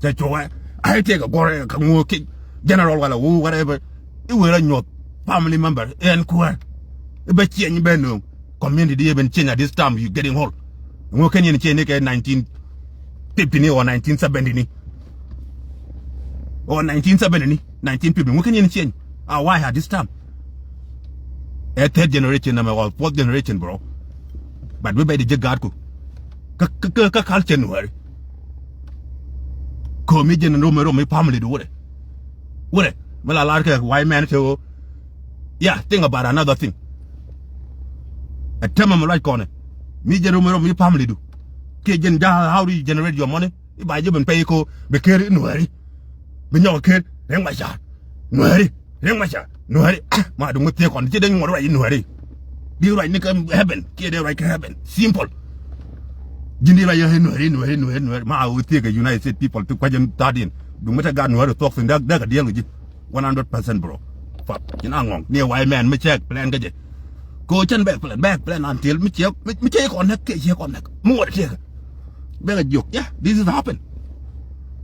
Ca cu ɛ ai tëëk ɛ guɔ̱r ɛ ka ŋuɔ kic. General walɛ wu whatever. I̱ wëë rɔ nyuɔth family member ɛn kuäär. I̱ bɛ ciɛny bɛ nööŋ. Community di ɛ ben change at this time you getting old. Ŋuɔ kɛn yɛn change ni kɛ nineteen fifty ni or nineteen seventy ni. Or nineteen seventy ni nineteen fifty ŋuɔ kɛn yɛn change. A why at this time? Ɛ third generation nɛmɛ or fourth generation, bro. But we bɛ di jɛ gaatku. Kä kä kä culture Nuäri. Komi jɛn romɛ romɛ family du wurɛ. Wurɛ mi la lar kɛ white man te o. Yeah, think about another thing. Ɛ tämɛ mi luac kɔnɛ. Mi jɛn rom rom mi family du. Kiɛ jɛn ja, how do you generate your money? I̱ ba jɛ ben pɛy ko bɛ ker i̱ Nuääri. Bɛ nyɔk ker Riek Machar. Nuääri, Riek Machar, Nuääri. Ah, ma duŋ mi thiek kɔn ci dee nyuɔt ruac i̱ Nuääri. Di ruac ni kä heaven kiɛ dee ruac kä heaven. Simple. Ji̱n di ruac i̱ Nuääri, Nuääri, Nuääri, Nuääri. Ma wä thiek kɛ United States people ti kua̱c in tha̱a̱t in. Duŋ mi te gat Nuääri thuɔk thi̱n dee kɛ diɛl kɛ ji̱. One hundred percent, bro. Fuck. Ci na ŋɔŋ ni white man mi cɛ plan kä jɛ. Ko cɛn bɛk plan, bɛk plan until mi cɛ, mi cɛ kɔn nɛk, kɛ cɛ kɔn nɛk. Mi ŋuɔt tëëk. Bɛk a jiök. Yeah, this is happen.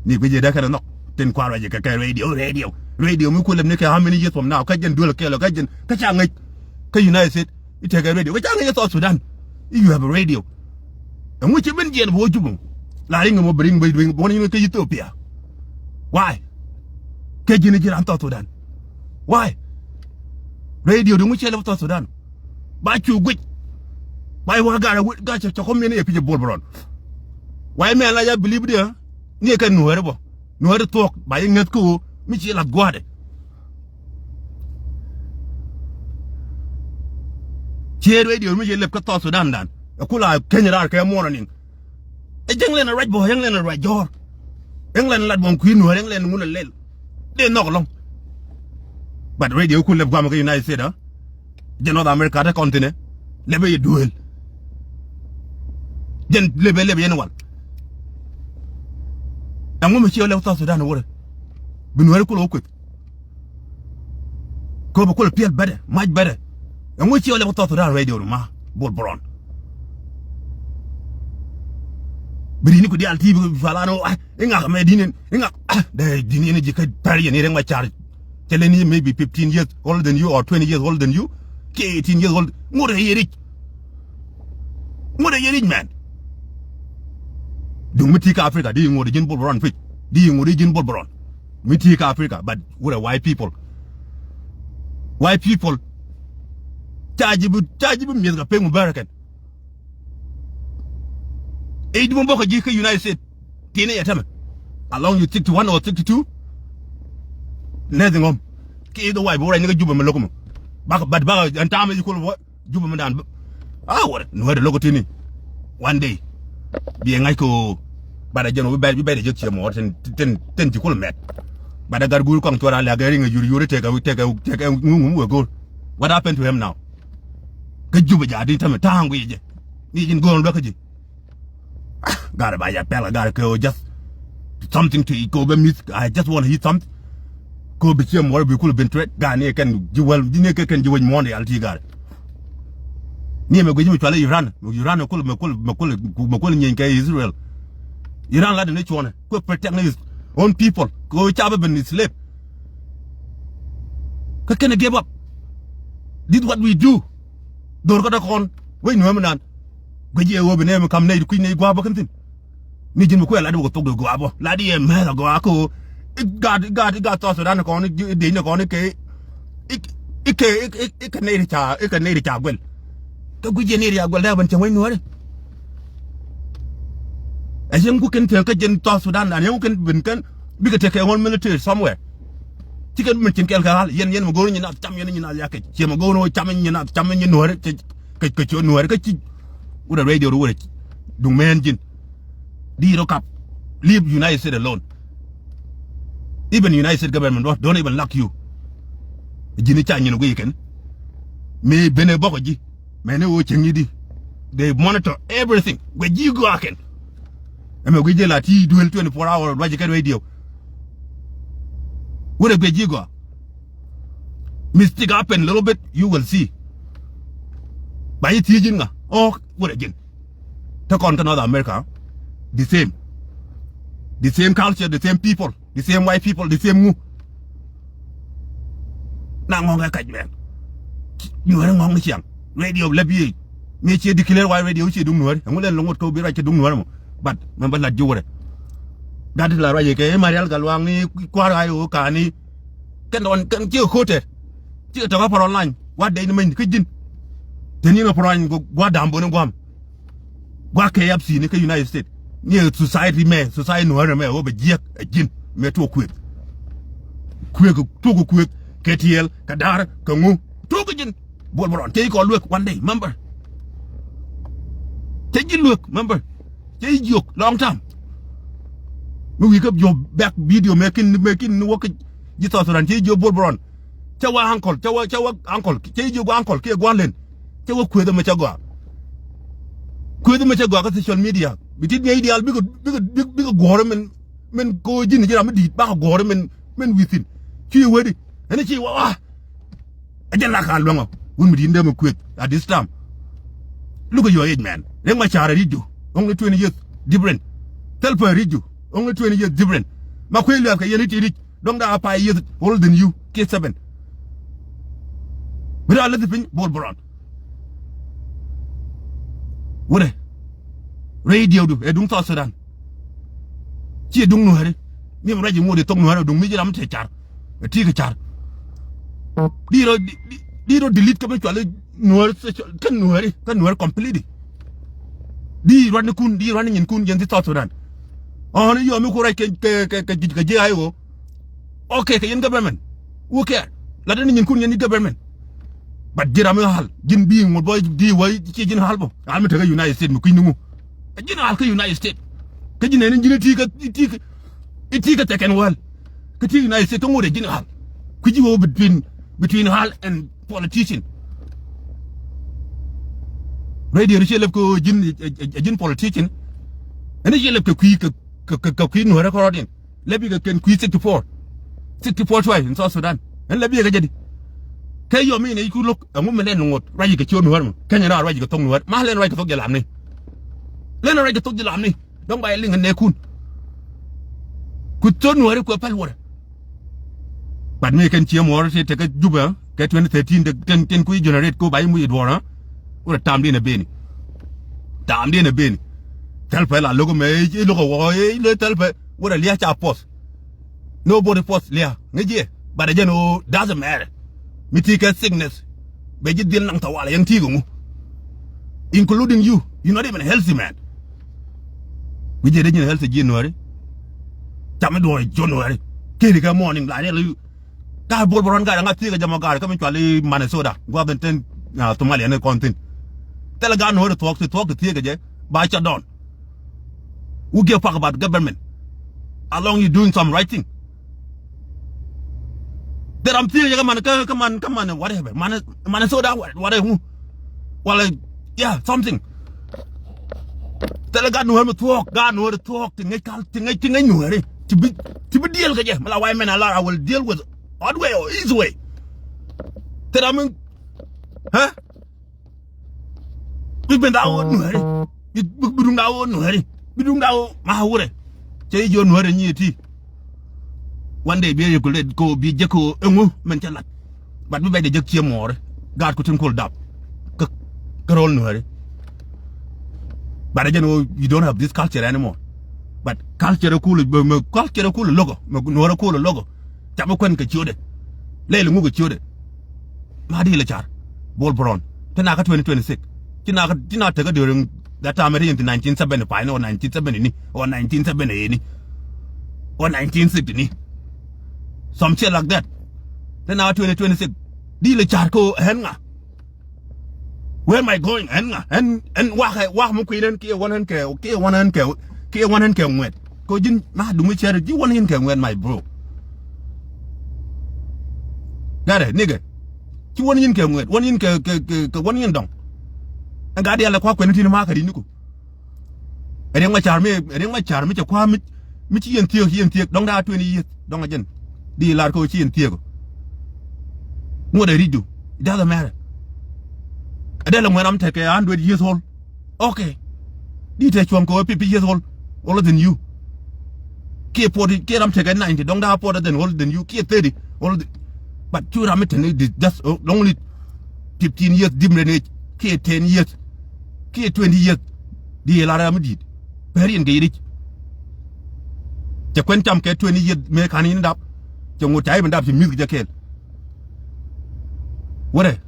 Ni bi jɛ dee kɛn nhɔk. Tin kuar wa jɛ kɛ kɛ radio, radio, radio. Mi kulɛ ni kɛ how many years from now? Kä jɛn duel kɛɛl kä jɛn kä ca ŋäc. Kä United States. I̱ tekɛ radio. Kä ca ŋäc ɛ South Sudan. I̱ you have a radio. Ɛŋu ci ben jiɛn bä wä Jubɛ? La riŋ mɔ bɛ riŋ bä riŋ bä wä ni kä Ethiopia. Why? Kɛ ji̱n ji̱ ran South Sudan. Why? Radio di ŋu ciɛ lɛ South Sudan. Ba cu guic. Ba i̱ wä gar a wä gar cɛ cɛ kɔm yɛn i̱ pi̱c i̱ Bol Bron. Why mɛ la ya believe dia? Ni kɛ Nuääri bä. Nuääri thuɔ̱k ba i̱ ŋäth kä ɣöö mi ci lath gua̱a̱dɛ. Ciɛ radio mi ci lɛp kä South Sudan dan. Ɛ kula keny raar kɛ muɔ̱ɔ̱n niŋ. Ɛ jɛŋ lɛn a ruac bä, jɛŋ lɛn a ruac jɔ̱ɔ̱r. Jɛŋ lɛn lat buɔ̱m kui̱ Nuääri, jɛŋ lɛn ŋun a lɛl. Dee nhɔk ɛlɔ̱ŋ. But radio ku lɛp guam kä United States, ah. Jɛn North America te continent. Lɛp ɛ yɛ duel. Jɛn lɛp ɛ lɛp ɛ yɛn wal. Ɛŋu mi ci ɛ lɛp South Sudan wurɛ. Bi Nuääri kulɛ wä kueth. Ko bi kul piɛl bɛtɛ, mac bɛtɛ. Ɛŋu ci ɣä lɛ bi South Sudan radio ni ma Bol Bron. Bi dini ku dial ti bi falan o, ah, iŋak mɛ dini, iŋak, ah, dɛ dini ni ji̱ kä pɛr yɛn i̱ Riek Machar. Cɛ lɛ ni maybe fifteen years older than you or twenty years older than you. Ki eighteen years old. Ŋut ɛ yɛ ric. Ŋut ɛ yɛ ric mɛn. Duŋ mi ti kä Africa di ŋut ɛ ji̱n Bol Bron pic. Di ŋut ɛ ji̱n Bol Bron. Mi ti kä Africa, but wurɛ white people. White people. Ca ji̱ bi, ca ji̱ bi mi̱eth kɛ pek mi bäärä kɛn. I̱ di bä bä kä ji̱ kä United States. Ti̱n i̱ yɛ tämɛ. Along you sixty one or sixty two. Nothing home. Ki i̱ the white bi wurɛ ni kä Jubɛ mi lo̱k mɔ. Bak, but bak ɛn ta̱a̱m i̱ ji̱ kul wä. Jubɛ mi dan. A wä Nuäär lo̱k tini. One day. Bi ŋa̱c kɛ ɣöö. Bat a jɛn wä bi bɛt, bi bɛt a jek ciɛ mɔɔr tin, tin, tin ci kul mɛt. Bat a gat guur kɔŋ cuɔr a lɛ a gɛ riŋ a yur yur tekɛ, tekɛ, tekɛ ŋuŋ ŋuŋ wä go̱o̱r. What happened to him now? Kä Jubɛ jaat di tämɛ ta̱a̱ŋ guic jɛ. Ni ji̱n go̱o̱r luäk kä ji̱. Gat ba ya pɛl gat kɛ ɣöö just something to eat kɛ ɣöö bɛ miss. I just want to eat something. Kɛ ɣöö bi ciɛ muɔr bi kul ben trade. Gat ni kɛn ji̱ wäl, ni kɛ kɛn ji̱ wec muɔ̱ɔ̱n yal ti gat. Ni mɛ guic mi cual Iran, mɛ Iran kul, mɛ kul, mɛ kul, mɛ kul nyieeny kɛ Israel. Iran la deni cuɔnɛ, kul protect ni his own people. Kɛ ɣöö ca bɛ ben slave. Kä kɛn give up. This what we do. Dhor kä dɔ̱kɔn wec nuämi nan. Guic yɛ ɣöö bi nɛɛmi kam nɛy kui̱ nɛy gua̱a̱p bä kɛn thi̱n. Ni ji̱n bi kuɛ lat bä kɛ thok dee gua̱a̱p bä. Lat yɛ mɛth a gɔaa kä ɣöö i̱ gat, i̱ gat, i̱ gat South Sudan kɔn, i̱ dec ni kɔn i̱ kɛ, i̱ kɛ, i̱ kɛ nɛy ti ca, i̱ kɛ nɛy ti ca guɛl. Kä guic yɛ nɛy ti ca guɛl dee ben cieŋ wec nuääri. Ɛ yɛn ku kɛn thiäŋ kä jɛn South Sudan dan yɛn ku kɛn ben kɛn bikɛ tekɛ ŋuɔ̱n military somewhere. Ci kɛn ben cieŋ kɛɛl kɛ ɣa̱l yɛn, yɛn mɛ go̱o̱r nyin nath cam, yɛn nyin nath yakec. Ciɛ mɛ go̱o̱r cam nyin nath cam nyin nuääri. Kɛ, kɛ ciö nuääri kä ci. Wurɛ radio wurɛ. Duŋ mɛn ji̱n. Di rɔ kap. Leave United States alone. Even United States government don't, don't even like you. Ji̱n i̱ ca nyin guic kɛn. Mëë ben ɛ bɔk ɛ ji̱. Mɛn ɛ ɣöö cieŋ i̱di. They monitor everything. Guic ji̱ gɔaa kɛn. Ɛmɛ guic ji̱ la ti duel twenty four hour ruac kɛ radio. Wurɛ guic ji̱ gɔaa. Mistake happen little bit, you will see. Ba yi thiec ji̱n ŋa? Oh, wurɛ ji̱n. Te kɔn kä North America, the same. The same culture, the same people, the same white people, the same ŋu. Na ŋɔŋ ɛ kac mɛn. Nuääri ŋɔŋ ni ciaŋ. Radio lɛ bi yec. Mi ciɛ declare white radio ciɛ duŋ nuääri. Ɛŋu lɛn loŋ ŋot kä bi ruac ciɛ duŋ nuääri mɔ. But mɛn bä lat ji̱ wurɛ. Gat ti la ruac yɛ kɛ i̱ Marial Gal Waŋ ni kua̱r ɣa̱c ɣöö ka̱n ni. Kɛn dɔn kɛn cikɛ ko̱tɛr. Cikɛ tɔk a pɔr online. Wa dɛy ni meny kä ji̱n. Te ni nɔ pɔr online gua̱ da̱a̱m boni gua̱a̱m. Gua̱ kɛ F C ni kä United States. Ni ɛ society mɛ, society nuäärɛ mɛ ɣöö bɛ jiɛk ɛ ji̱n mɛ tuɔk kuëth. Kuëth, tuɔk kuëth kɛ tiɛɛl kɛ da̱r kɛ ŋu. Tuɔk kɛ ji̱n. Buɔl bɛ rɔn tëë kɔn luek one day, remember. Cɛ ji̱ luek, remember? Cɛ ji̱ jiök, long time. Mi wi̱i̱ kä jiök back video mëë kin, mëë kin ni wä kä ji̱ South Sudan, cɛ ji̱ jiök Bol Bron. Cɛ wä uncle, cɛ wä, cɛ wä uncle, cɛ ji̱ jiök uncle, kiɛ gua̱n len. Cɛ wä kueth ɛmɛ cɛ gɔaa. Kueth ɛmɛ cɛ gɔaa kä social media. Bi tit ŋäc diaal bikɛ, bikɛ, bikɛ, bikɛ guɔ̱ɔ̱r ɛmɛn, min ko̱ ji̱n ji̱ ram mi di̱i̱t bakɛ guɔ̱ɔ̱r ɛmɛn, min wi̱thi̱n. Ci wee di, ɛn ci wä wä. Ɛ jɛn la ka luäŋɔ. Wun mi di̱i̱t dee mi kueth at this time. Look at your age, man. Riek Machar ɛ ri̱c du. Only twenty years different. Thɛl pä ɛ ri̱c du. Only twenty years different. Ma kuec luɛth kɛ yɛn i̱ ti ri̱c. Dɔ̱ŋ daa five years older than you. Kiɛ seven. Bi daa läthi piny Bol Bron. Wurɛ. Rɛy diɛwdu ɛ duŋ South Sudan. Ciɛ duŋ Nuääri. Nhiam ruac i̱ ŋot i̱ thok Nuääri ɛ duŋ mi ji̱ ram te car. Ɛ ti̱i̱ kɛ car. Di rɔ, di, di, di rɔ delete kä mi cuali Nuääri, kä Nuääri, kä Nuääri completely. Di ruac ni kun, di ruac ni nyin kun yɛn ti South Sudan. Ɔn i̱ yɔ mi ku ruac kɛ, kɛ, kɛ, kɛ, kɛ ji̱ ayo. Okay, kɛ yɛn government. Who care? Latdɛ ni nyin kun yɛn ni government. But ji̱ ram mi ɣal, ji̱n bi ŋot bɔ di wä ci ji̱n ɣal bɔ. Ɣal mi tekɛ United States mi kui̱ ni ŋu. Ji̱n ɣal kä United States. Kä ji̱n nɛn ji̱n i̱ ti kä, i̱ ti kä, i̱ ti kä second world. Kä ti United States kä ŋot ɛ ji̱n ɣal. Kui̱ ji̱ wä between, between ɣal and politician. Radio ri ci lɛp kɛ ji̱n, ɛ, ɛ, ɛ ji̱n politician. Ɛn ci lɛp kɛ kui̱ kɛ, kɛ, kɛ, kɛ kui̱ Nuäärä kɔrɔdiɛn. Lɛ bikɛ kɛn kui̱ sixty four. Sixty four tribe in South Sudan. Ɛn lɛ bikɛ kɛ jɛ di. Kɛ yɔm in ɛ i̱ ku lo̱k ɛŋu mi lɛn ŋot ruac kɛ ciöt Nuäär mɔ. Kɛnyɛ na ruac kɛ thok Nuäär. Ma lɛn ruac kɛ thok jɛ lamni. Lɛn ruac kɛ thok jɛ lamni. Dɔ̱ŋ ba yɛ liŋ ɛ nɛɛkun. Ku thok Nuääri kuɛ päl wurɛ. But mi kɛn ciɛ muɔɔr ti tekɛ Jubɛ kɛ twenty thirteen te kɛn, kɛn kui̱ generate ko ba i̱ muc i̱ duɔ̱ɔ̱r ɛ. Wurɛ tamdiɛn ɛ beni. Tamdiɛn ɛ beni. Thɛl pɛ la lo̱k mɛ i̱ lo̱k ɛ wä i̱ lo̱k thɛl pɛ. Wurɛ lia̱a̱ ca puɔth. Nobody puɔth lia̱a̱ ŋäc jiɛ. But ɛ jɛn ɣöö doesn't matter. Mi ti kɛ sickness. Bɛ ji̱ dhil naŋ thawal yɛn ti kɛ ŋu. Including you. You not even healthy man. Ŋäc jiɛ dee ji̱n healthy ji̱ Nuääri. Cam i̱ duɔ̱ɔ̱r ji̱ Nuääri. Keri kɛ morning la riɛl i̱. Ka Bol Bron gat ɛ ŋa thiekɛ jɛ mɔ gat kä mi cual i̱ Minnesota. Gua̱th in ten, ah, Somalia ni kɔn thi̱n. Thilɛ gat Nuääri thuɔ̱k ti thuɔ̱k ti thiekɛ jɛ. Ba cɛ dɔn. Who give a fuck about government? As long you doing some right thing. Dee ram thiek yɛ kä man, kä, kä man, kä man, whatever. Man, Minnesota, whatever. Wala, yeah, something. Thilɛ gat Nuäär mi thuɔ̱k, gat Nuäär thuɔ̱k, ti ŋäc kal, ti ŋäc, ti ŋäc Nuääri. Ti bi, ti bi deal kɛ jɛ. Mi la white man a lar, I will deal with odd way or easy way. Thilɛ ram mi, huh? Bi ben daa wä Nuääri. Bi, bi, bi duŋ daa wä Nuääri. Bi duŋ daa wä ma wurɛ. Cɛ i̱ jiɔ Nuääri nyi ti. One day bi yɛ kulɛ ko bi jek ko ɛŋu mɛn cɛ lat. But bi bɛc dɛ jek ciɛ muɔɔri. Gaat ku tin kol dap. Kä, kä ro̱l Nuääri. But ɛ jɛn ɣöö you don't have this culture anymore. But culture kul, mɛ, mɛ culture kul lo̱kɔ. Mɛ Nuääri kul lo̱kɔ. Ca bi kuɛn kɛ ciötdɛ. Lɛy li ŋuk kɛ ciötdɛ. Ma di lɛ car. Bol Bron. Ti na kä twenty twenty-six. Ti na kä, ti na tekä during that time, I think nineteen seventy-five ni, or nineteen seventy ni, or nineteen seventy ni, or nineteen sixty ni. Some shit like that. Ti na kä twenty twenty-six. Di lɛ car ko ɛn ŋa. Where am I going? Ɛn ŋa? Ɛn, ɛn wakɛ, wak mi kui̱n ɛn kiɛ wän ɛn kɛ, kiɛ wän ɛn kɛ, kiɛ wän ɛn kɛ ŋuɛt. Ko ji̱n ma duŋ mi cɛr ji̱ wän ɛn kɛ ŋuɛt, my bro. Gatdɛ, nigga. Ci wän ɛn kɛ ŋuɛt, wän ɛn kɛ, kɛ, kɛ, kɛ wän ɛn dɔŋ. Ɛn gat diaal ɛ kua kuɛn tin ma kɛ ri ni ku. Riɛk ma car mi, riɛk ma car mi cɛ kua mi, mi ci yɛn thiek, ci yɛn thiek. Dɔŋ daa twenty years, dɔŋ a jɛn. Di lar ko ci yɛn thiek. Ŋuɔt ɛ ric du. It doesn't matter. Ɛ dee lɛ ŋuɛn ram tekɛ hundred years old. Okay. Di te cuɔ̱ŋ kɛ ɣöö fifty years old, older than you. Kiɛ forty, kiɛ ram tekɛ ninety, dɔ̱ŋ daa forty than, older than you, kiɛ thirty, older than, but cu ram mi te ni di just, uh, only fifteen years different age, kiɛ ten years, kiɛ twenty years. Di lar ram mi di̱i̱t. Pɛr yɛn kɛ yiric. Cɛ kuɛn cam kɛ twenty years mëë ka̱n in dap. Cɛ ŋot ca i̱ ben dap ci mi̱th kɛ jɛ kɛɛl. Wärɛ.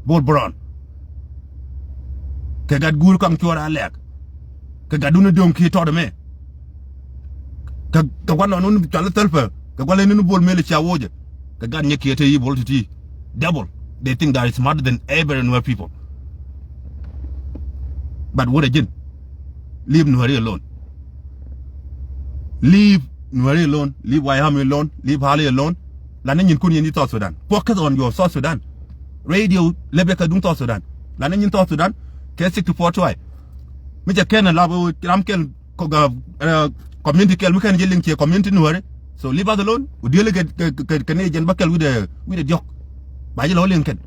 Bol Bron. Kɛ gat guur kaŋ cuɔr a lɛk. Kɛ gat duni döŋ ki tɔt mɛ. Kɛ, kɛ guan nɔn nun cual thäl pɛ. Kɛ guan lɛ nun bol mel cia wocɛ. Kɛ gat nyɛ kiɛ te yi bol ti ti. Devil. They think they are smarter than every Nuer people. But wurɛ ji̱n. Leave Nuɛri alone. Leave Nuɛri alone. Leave White Army alone. Leave Hali alone. Lanɛ nyinkun yɛn ji̱ South Sudan. Focus on your South Sudan. Radio lɛpɛ kɛ duŋ South Sudan. Lanɛ nyin South Sudan. Kɛ sixty-four tribe. Mi cɛ kɛn a lap ram kɛl kɔ ga, eh, community kɛl mi kɛn jɛ liŋ ciɛ community Nuɛri. So leave us alone. Wä dieli kɛ, kɛ, kɛ, kɛ ni jɛn ba kɛl wi̱dɛ, wi̱dɛ diɔk. Ba jɛ lɔ liŋ kɛn.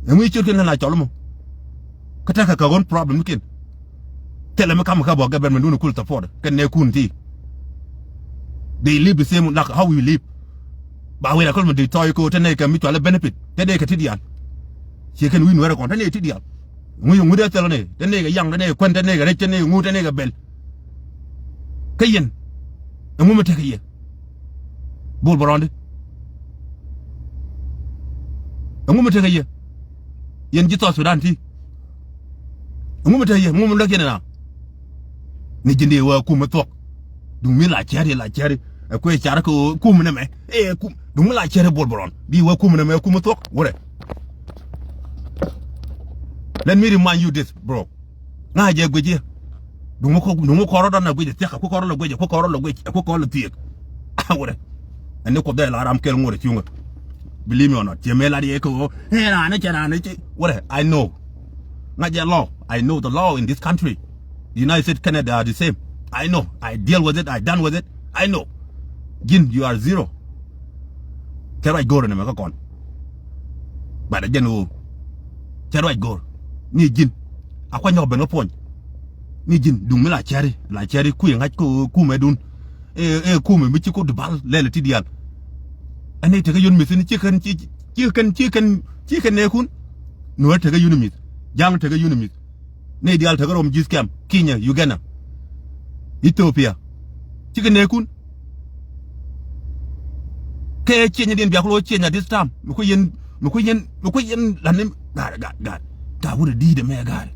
Ɛŋu i̱ ciöt kɛn kɛn la cɔl mɔ. Kä tekɛ kɛ ɣän problem ni kɛn. Thilɛ mi kam kä bɔ government dun kul support kɛn nɛ kun ti. They live the same like how we live. Ba wira kul mi di tɔy ko te nɛ kɛ mi cɔal benefit te nɛ kɛ ti dial. Ci kɛn wi̱n wɛrɛ kɔn te nɛ ti dial. Ŋu ŋu dee thilɛ nɛ te nɛ kɛ yaŋ te nɛ kɛ kuɛn te nɛ kɛ rɛc te nɛ kɛ ŋu te nɛ kɛ bɛl. Kä yɛn ɛŋu mi tekɛ yɛ. Bol bɛ rɔ̱ndi. Ɛŋu mi tekɛ yɛ. Yɛn ji̱ South Sudan ti. Ɛŋu mi tekɛ yɛ, ɛŋu mi lɔk yɛn ɛna. Ni ji̱n di wä kum mi thuɔ̱k. Duŋ mi la cɛri, la cɛri. Ɛ kuɛ car kɛ kum nɛmɛ. Ɛ kum. Duŋ mi la cɛri Bol bɛ rɔ̱n. Di wä kum nɛmɛ kum mi thuɔ̱k. Wurɛ. Let me remind you this, bro. Ŋa jɛ guic yɛ. Duŋ mi kɔ, duŋ mi kɔrɔ dɔn na guic thiek, ku kɔrɔ la guic, ku kɔrɔ la guic, ku kɔrɔ la thiek. Wurɛ. Ɛn ni kuoth dee la ram kɛl ŋuɔt cuŋä. Believe me or not. Cɛ mɛ la di kɛ ɣöö. Ɛ raan cɛ raan cɛ. Wurɛ, I know. Ŋa jɛ law. I know the law in this country. The United States, Canada are the same. I know. I deal with it. I done with it. I know. Ji̱n, you are zero. Cɛ ruac go̱o̱r ɛn ɛmɛ kä kɔn. Bat ɛ jɛn ɣöö cɛ ruac go̱o̱r ni ji̱n. A kuany ɔ ben kä puɔ̱ny ni ji̱n duŋ mi la cɛri, la cɛri kui̱ ŋa̱c kä ɣöö kumɛ dun. Ɛ, ɛ kumɛ mi ci ku dubal lɛl ti diaal. Ɛn ni tekɛ yun mi̱th ni ci kɛn, ci, ci kɛn, ci kɛn, ci kɛn nɛɛkun. Nuɔ̱ɔ̱r tekɛ yun mi̱th. Ja̱a̱ŋ tekɛ yun mi̱th. Nɛy diaal tekɛ rom ji̱th kɛm, Kenya, Uganda, Ethiopia. Cikɛ nɛɛkun. Kɛ cieny diɛn biak lo cieny at this time. Mi ku yɛn, mi ku yɛn, mi ku yɛn la ni ga̱a̱r, ga̱a̱r, ga̱a̱r. Ga̱a̱r wut a di̱i̱t ɛmɛ ga̱a̱r.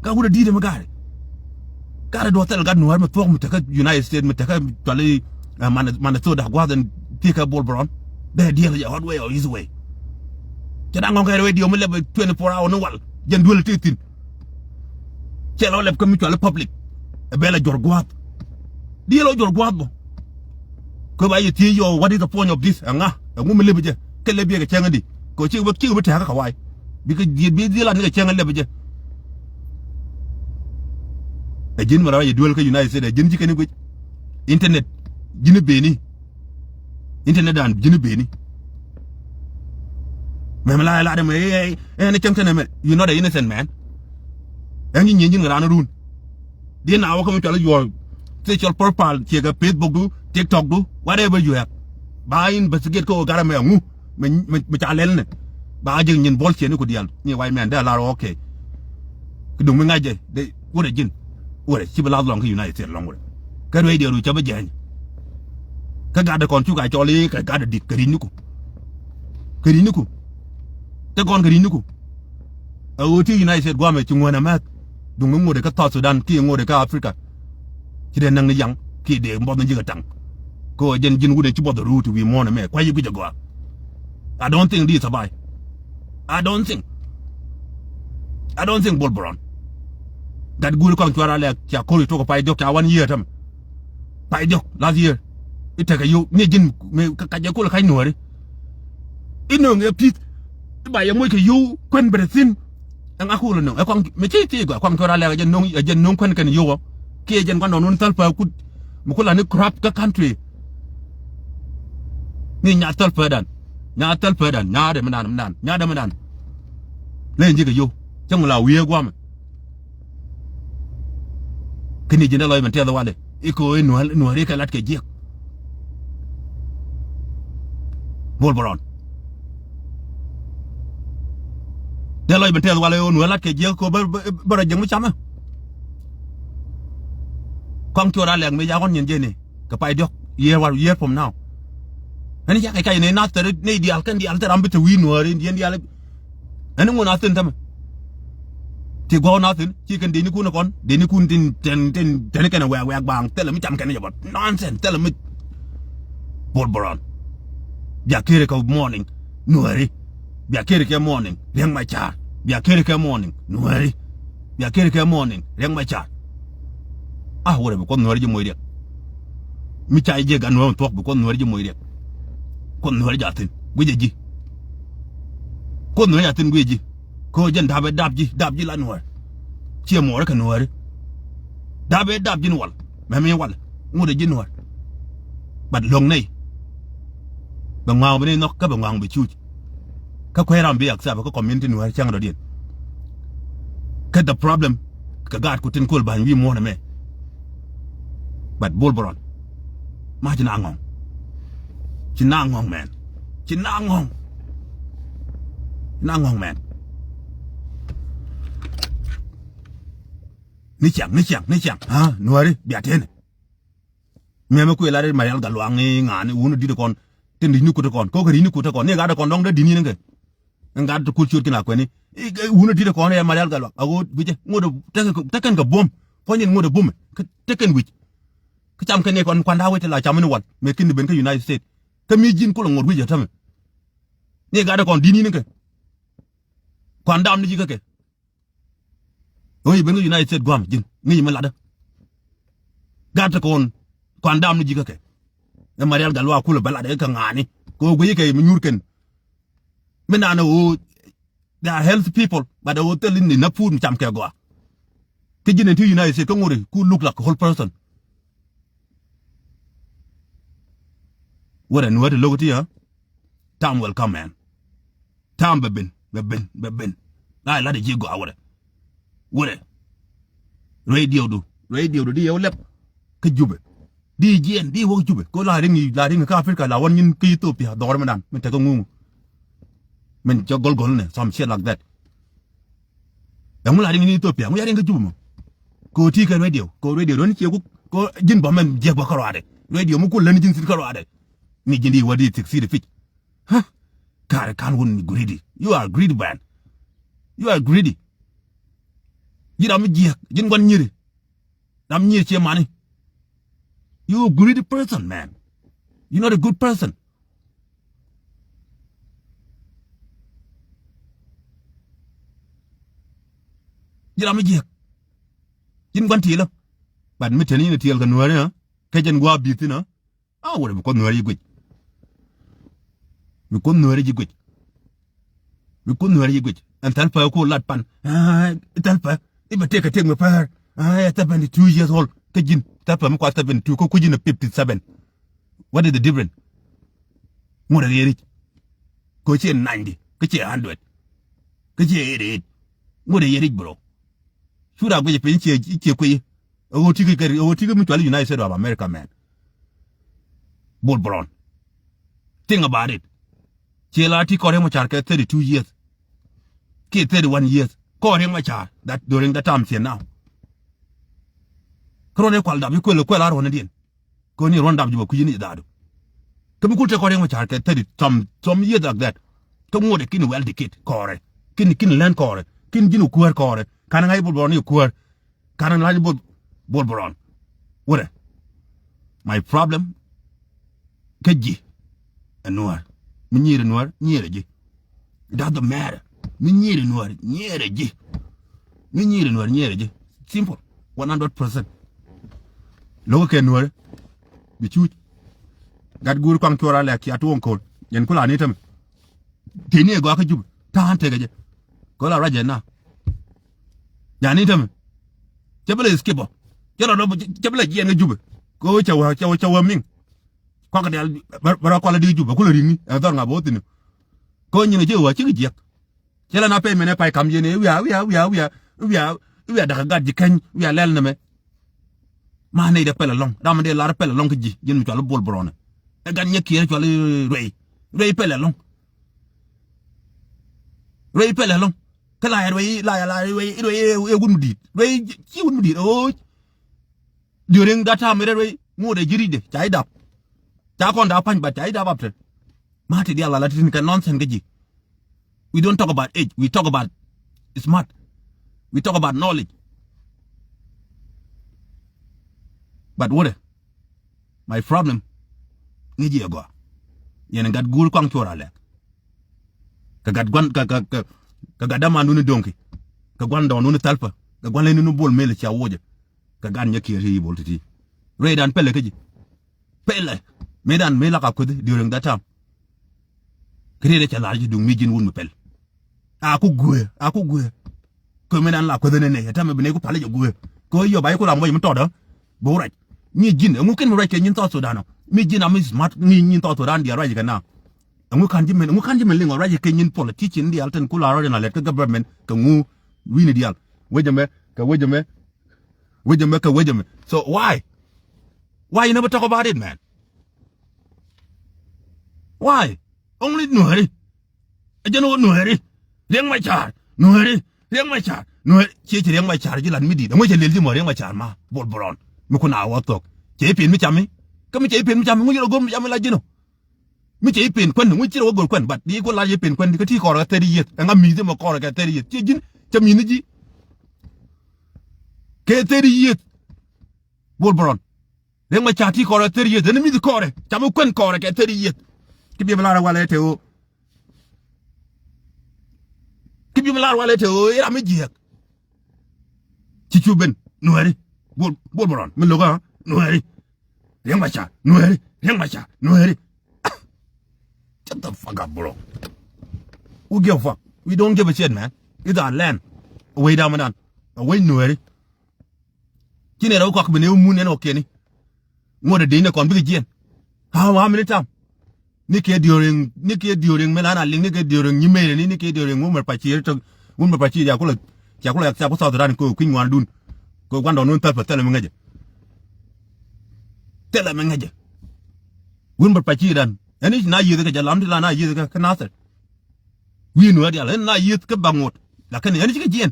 Ga̱a̱r wut a di̱i̱t ɛmɛ ga̱a̱r. Ga̱a̱r a duɔth thɛl gat nuäär mi thuɔ̱k mi tekɛ United States, mi tekɛ cɔali, eh, Minne-, Minnesota gua̱a̱th ɛn thiekɛ Bol Bɛ rɔn. Dee diɛl jɛ hot way or easy way. Cɛ da̱ŋ ŋɔ̱ŋ kɛ radio mi lɛp twenty four hour ni wal. Jɛn duel ti thi̱n. Cɛ lɔ lɛp kä mi cuali public. Ɛ bɛ lɛ juɔr gua̱a̱th. Diɛ lɔ juɔr gua̱a̱th bɔ. Kä ba yɛ thiec yɔ, what is the point of this? Ɛŋa ɛŋu mi lep jɛ? Kɛ lep yɛ kɛ cɛŋ di. Kɛ cik bä, cik bä tɛ̈kä kɛ wa̱a̱. Bikɛ diet bi dhil an ni kɛ cɛŋ lep jɛ. Ɛ ji̱n mi rɔ yɛ duel kä United States, ɛ ji̱n ji̱ kɛn i̱ guic. Internet ji̱n i̱ beni. Internet dan ji̱n i̱ beni. Mɛm la la dɛ mɛ, eh, eh, eh, ni cäŋ tɛnɛ mɛ. You not an innocent man. Ɛn ji̱ nyieny ji̱n ŋɛ raan run. Di na wä kä mi cɔl yuɔr social profile, ciɛ kɛ Facebook du, TikTok du, whatever you have. Ba investigate kä wä garɛ mɛ ŋu. Mɛ, mɛ, mɛ ca lɛl ni. Ba ji̱ nyin bɔl ciɛ ni ku dial. Ni way mɛn dee lar, okay. Ki duŋ mi ŋa̱c jɛ, dee wurɛ ji̱n. Wurɛ ci bi lath lɔŋ kä United States lɔŋ wurɛ. Kä ruec diɛ ru ca bi jɛny. Kä gat de kɔn cuk a cɔl i̱ kɛ gat de dit kɛ ri̱c niku. Kɛ ri̱c niku. Te kɔn kɛ ri̱c niku. Ɛ ɣöö ti United States guamɛ ci ŋuän amɛth. Duŋ ŋot kä South Sudan kiɛ ŋot kä Africa. Ci dee näŋ ni yaŋ kiɛ dee buɔth ni ji̱ kɛ taŋ. Kɛ ɣöö jɛn ji̱n wut ɛ ci buɔth ruu ti wi̱i̱ muɔ̱ɔ̱n ɛmɛ kua̱c i̱ guic agɔaa. I don't think this a bai. I don't think. I don't think Bol Bɛ rɔn. Gat guuri kɔn cuara lɛ ca kori tok pay diɔk ca one year tɛmɛ. Pay diɔk last year. I̱ tekɛ yo̱w ni ji̱n mi ka jɛ kol ka̱ny nuɔ̱ɔ̱ri. I̱ nöŋ ɛ pi̱th. I̱ ba yɛ moc kɛ yo̱w kuɛn bɛ rɛ thi̱n. Ɛŋa kol nöŋ ɛ kɔŋ mi ci thi̱i̱ gɔaa kɔŋ cuara lɛ ɛ jɛ nöŋ, ɛ jɛ nöŋ kuɛn kɛn yo̱w ɔ. Kiɛ jɛn gua̱n nɔn wun thäl pä kut. Mi kula ni corrupt kä country. Ni nya thäl pä dan. Nya thäl pä dan. Nya dɛ mi dan, mi dan. Nya dɛ mi dan. Leny ji̱ kɛ yo̱w. Cäŋ la wiee guamɛ. Kä ni ji̱n dee lɔc mɛn tɛth walɛ. I̱ ko̱ i̱ nuäär, nuäär i̱ kɛ lat kɛ jiäk. Bol Bɛ rɔn. Dee lɔc mɛn tɛth walɛ i̱ nuäär lat kɛ jiäk ko̱ bä, bä, bä rɔ jiäk mi camä. Kɔŋ cuɔr a lɛk mi ca ɣɔn nyin jeni. Kɛ pay diɔ̱k, year, one year from now. Ɛn ca kɛ kac ni nath tɛr ni diaal kɛn diaal tɛr ram bi te wi̱i̱ nuääri, diɛn diaal. Ɛn ŋun a thi̱n tämɛ. Ti gua̱w na thi̱n, ci kɛn deni kun kɔn, deni kun tin, tin, tin, tin kɛn wɛɛk, wɛɛk baaŋ, thilɛ mi cam kɛn jɛ bɔt. Nonsense, thilɛ mi. Bol Bɛ rɔn. Bia keri kɛ morning, nuääri. Bia keri kɛ morning, Riek Machar. Bia keri kɛ morning, nuääri. Bia ker kɛ morning Riɛk Macar. Ah, wurɛ bi Kuoth Nuäär ji̱ moc Riɛk. Mi ca ji̱ gat Nuäär thuɔ̱k bi Kuoth Nuäär ji̱ moc Riɛk. Kuoth Nuäär ji̱ a thi̱n guic ɛ ji̱. Kuoth Nuäär ji̱ a thi̱n guic ɛ ji̱. Kɛ ɣöö jɛn dap ɛ dap ji̱, dap ji̱ la Nuäär. Ciɛ muɔɔrä kɛ Nuääri. Dap ɛ dap ji̱n wal. Mɛmi wal. Ŋut ɛ ji̱ Nuäär. But lo̱ŋ nɛy. Bɛ ŋɔaŋ bi ni nhɔk kä bɛ ŋɔaŋ bi cuc. Kä kuec ram bi accept kä community Nuäär cäŋ dɔ̱diɛn. Kä the problem kɛ gaat ku tin kol ba̱ny wi̱i̱ muɔ̱ɔ̱n ɛmɛ. But Bol Bron. Ma ci na ŋɔ̱ŋ. Ci na ŋɔ̱ŋ, man. Ci na ŋɔ̱ŋ. Ci na ŋɔ̱ŋ, man. Ni ciaŋ, ni ciaŋ, ni ciaŋ. Ha, Nuääri, bia teni. Miɛmɛ kuɛ lat i̱ Marial Gatluak ni ŋa̱a̱ni wun i̱ di̱t ikɔn. Tin di̱t ni kut ikɔn. Kok kɛ ri̱c ni kut ikɔn. Ni gat ikɔn dɔ̱ŋ dee di̱t ni ni kɛ. Ŋat ti kul ciöt kin a kuɛni. I̱, i̱, wun i̱ di̱t ikɔn i̱ Marial Gatluak. A ɣöö bi jɛ ŋot tekɛn, tekɛn kɛ buɔ̱m. Puɔ̱ny in ŋot ɛ buɔ̱m. Kä tekɛn wi̱c. Kä cam kɛn ikɔn kuanda wec ti la cam ni wal. Mëë kin ni ben kä United States. Kä mi ji̱n kulɛ ŋot wi̱c ɛ tämɛ. Ni gat ikɔn di̱t ni ni kɛ. Kuan dam ni ji̱ kä kɛ. Ɣöö i̱ ben kä United States gua̱a̱m ji̱n ŋi̱i̱c mi latdä. Gat ti kɔn kuan dam ni ji̱ kä kɛ. Ɛ Marial Gatluak kulɛ bɛ latdä kɛ ŋa̱a̱ni. Kɛ ɣöö guic kɛ mi nyuur kɛn. Mi naan ɛ ɣöö they are healthy people, but ɛ ɣöö thil in enough food mi cam kɛ gɔaa. Kä ji̱n ɛn ti United States kä ŋuri ku look like a whole person. Wurɛ Nuäär ti lo̱k ti, ha? Time will come, man. Time bɛ ben, bɛ ben, bɛ ben. La lat ji̱ gɔaa wurɛ. Wurɛ. Radio du, radio du di yɛ wä lɛp. Kä Jubɛ. Di jiɛn, di wä Jubɛ. Ko la riŋ, la riŋ kä Africa, la wän nyin kä Ethiopia, dhɔr mi dan, mi tekɛ ŋuŋ. Min cɛ gɔl gɔl ni, some shit like that. Ɛŋu la riŋ ni Ethiopia, ŋu ya riŋ kä Jubɛ mɔ. Ko ti kɛ radio, ko radio, don cie ku, ko ji̱n bä mɛn jiɛk bä kä ruaadɛ. Radio mi ku län ji̱n sit kä ruaadɛ. Mi ji̱n di wä di tik sit pic. Huh? Kar kan wun mi greedy. You are greedy man. You are greedy. Ji̱ ram mi jiɛk, ji̱n guan nyiri. Ram nyiri cie mani. You a greedy person, man. You not a good person. Ji̱ ram mi jiɛk. Ji̱n guan ti̱i̱lä. But mi teni ni tiɛɛl kɛ Nuääri, ha? Kɛ jɛn gua̱a̱ bi̱i̱ thi̱n, ha? A wurɛ bi Kuoth Nuääri ji̱ guic. Bi Kuoth Nuääri ji̱ guic. Bi Kuoth Nuääri ji̱ guic. Ɛn thɛl pɛ ku lat pan. Aa, thɛl pɛ. I̱ bɛ tëk kɛ tëk mi pɛr. Aa, ɛ seventy two years old. Kä ji̱n. Thɛl pɛ mi kua seventy two kä kui̱ ji̱n ɛ fifty seven. What is the difference? Ŋut ɛ riɛric. Kä cie ninety. Kä cie hundred. Kä cie eighty eight. Ŋut ɛ riɛric, bro. Cu rak guic piny cie, cie kuiy. Ɛ ɣöö ti kɛ, ɛ ɣöö ti kɛ mi cual United States of America, man. Bol Bron. Think about it. Cie la ti kɔn Riɛk Macar kɛ thirty two years. Kiɛ thirty one years. Kɔn Riɛk Macar, that, during that time cie now. Kä ruɔ̱n i̱ kual dap i̱ kuël, kuël a ruɔ̱n i̱diɛn. Koni ruɔ̱n dap Jubɛ kui̱ni dhaadu. Kä mi kul te kɔn Riɛk Macar kɛ thirty some, some years like that. Kä ŋuɔ̱t ɛ kin well educated kɔɔrɛ. Kin, kin lɛn kɔɔrɛ. Kin ji̱n kuäär kɔɔrɛ. Kan ŋa̱c Bol Bron i̱ kuäär. Kan ŋa̱c Bol, Bol Bron. Wurɛ. My problem. Kä ji̱. Ɛ Nuäär. Mi nyiir ɛ Nuäär, nyiir ɛ ji̱. It doesn't matter. Mi nyiir ɛ Nuäär, nyiir ɛ ji̱. Mi nyiir ɛ Nuäär, nyiir ɛ ji̱. Simple. One hundred percent. Lo̱k kɛ Nuäär. Bi cuc. Gat guur kuaŋ cuɔr a lɛk kiɛ a tuɔɔŋ ko̱l. Yɛn kula ni tämɛ. Tëë ni ɛ gɔaa kä Jubɛ. Ta̱a̱n tekɛ jɛ. Ko̱l a ruacɛ na. Yani tämɛ. Cɛ bi lɛ skip ɔ. Cɛ lɔ, cɛ bi lɛ jiɛn kä Jubɛ. Kɛ ɣöö cɛ wä, cɛ wä, cɛ wä miŋ. Kɔk dial bä, bä rɔ kɔlɛ di Jubɛ kulɛ ri̱ŋni. Ɛ dhɔr ŋa bä wä thi̱n. Kɛ ɣöö nyin ɛ ji̱ ɣöö cikɛ jiɛk. Cɛ lɛ na pɛy mɛn ɛ pay kam yɛn ɛ wiaa, wiaa, wiaa, wiaa, wiaa, wiaa dakä gat ji̱ keny, wiaa lɛl nɛmɛ. Ma nɛy dee pɛl ɛlɔ̱ŋ, ram dee lar pɛl ɛlɔ̱ŋ kä ji̱, ji̱n mi cual i̱ Bol Bron. Ɛ gat nyɛ kiɛɛr cual i̱ Ruey. Ruey pɛl ɛlɔ̱ŋ. Ruey pɛl ɛlɔ̱ŋ. Kä la ɛ Ruey, la ɛ, la ɛ Ruey, Ruey ɛ, ɛ wut mi di̱i̱t. Ruey ci wut mi di̱i̱t. Ɣöö during that time ɛ Ruey ŋot ɛ ji̱ ri̱cdɛ ca ji̱ dap. Ca kɔn dap pa̱ny, but ca ji̱ dap after. Ma ti diaal la la ti tin kɛ nonsense kä ji̱. We don't talk about age. We talk about smart. We talk about knowledge. But wurɛ, my problem, ŋi̱ci ɛ gɔaa. Yɛn gat guur kuaŋ cuɔr a lɛk. Kɛ gat gua̱n, kɛ, kɛ, kɛ, kɛ gat daman duni do̱ŋki. Kɛ gua̱n dɔɔn duni thalpä. Ɛ gua̱n lɛ ni ni Bol Mel cia wocɛ. Kɛ gan nyɛ Kiir ti Bol ti̱ti̱. Rɛydan pɛlɛ kä ji̱. Pɛlɛ. Mëëdan mëë la ka kueth during that time. Kɛ rɛydɛ cɛ la̱r ji̱ duŋ mi ji̱n wun mi pɛl. A ku guee, a ku guee. Kɛ mëëdan la kueth ni nɛ, ɛ tɛmɛ bi nɛ ku palä jɛ guee. Kɛ yɔ ba yi ku ram bɔy mi tɔɔdä. Bi wä ruac. Nyi ji̱n, ɛŋu kɛn mi ruac kɛ nyin South Sudan ɔ. Mi ji̱n a mi smart, nyi nyin South Sudan diaal ruac kɛ na. Ɛŋu kan ji̱ mɛn, ɛŋu kan ji̱ mɛn liŋ ɔ ruac kɛ nyin politician diaal tin ku la ruac na lɛt kä government kɛ ŋu wi̱ni diaal. Wecɛ mɛ, kɛ wecɛ mɛ, wecɛ mɛ, kɛ wecɛ mɛ. So why? Why you never talk about it, man? Why? Only Nuɛri. Ɛ jɛn wä Nuɛri. Riɛk Macar. Nuɛri. Riɛk Macar. Nuɛri. Ciɛ ci Riɛk Macar ji̱ lat mi di̱i̱t. Ɛŋu cɛ lel ji̱ mɔ Riɛk Macar ma. Bol Bol Rɔn. Mi kun a wä thok. Cɛ i̱ pen mi cami. Kä mi cɛ i̱ pen mi cami. Ŋu ci rɔ go̱r mi cami la ji̱n ɔ. Mi cɛ i̱ pen kuän. Ŋu ci rɔ wä go̱r kuän. But di kun lat i̱ pen kuän. Kä ti kɔrɛ kɛ thirty years. Ɛŋa mi̱i̱th mɔ kɔrɛ kɛ thirty years. Ciɛ ji̱n. Cɛ mi̱i̱th ji̱. Kɛ thirty years. Bol Bol Rɔn. Riɛk Macar ti kɔrɛ thirty years. Ɛn mi̱th kɔrɛ. Cami kuän kɔrɛ kɛ thirty years. Ki biɛ bi lar walɛ te o. Ki bi mi lar walɛ te ɣöö i̱ ram mi jiääk. Ci cu ben Nuɛri. Bol, Bol Bol Rɔn mi lo̱k ɣä Nuɛri. Riɛk Macar Nuɛri. Riɛk Macar Nuɛri. Shut the fuck up, bro. Who give a fuck? We don't give a shit, man. It's our land. A wec dam dan. A wec Nuɛri. Ci nɛ rɛw kɔk bi nɛ wä mun ɛn ɔ kiɛni. Ŋuɔ̱t ɛ dee nɛ kɔn bikɛ jiɛn. How, how many time? Ni kɛ during, ni kɛ during mi lan a liŋ, ni kɛ during nyi mɛy ni, ni kɛ during wumɛ pa cier tɔk, wumɛ pa cier ya kulɛ, ya kulɛ ya ku South Sudan ko kui̱ny ŋuan dun. Ko guan dɔn wun thɛl pa thɛl mi ŋäcɛ. Thɛl mi ŋäcɛ. Wumɛ pa cier dan. Ɛn i̱ na yieth kɛ jɛ lam ti la na yieth kɛ, kɛ Nasir. Wi̱i̱ nuɛ dial, ɛn na yieth kä bak ŋot. Lakin ɛn cikɛ jiɛn.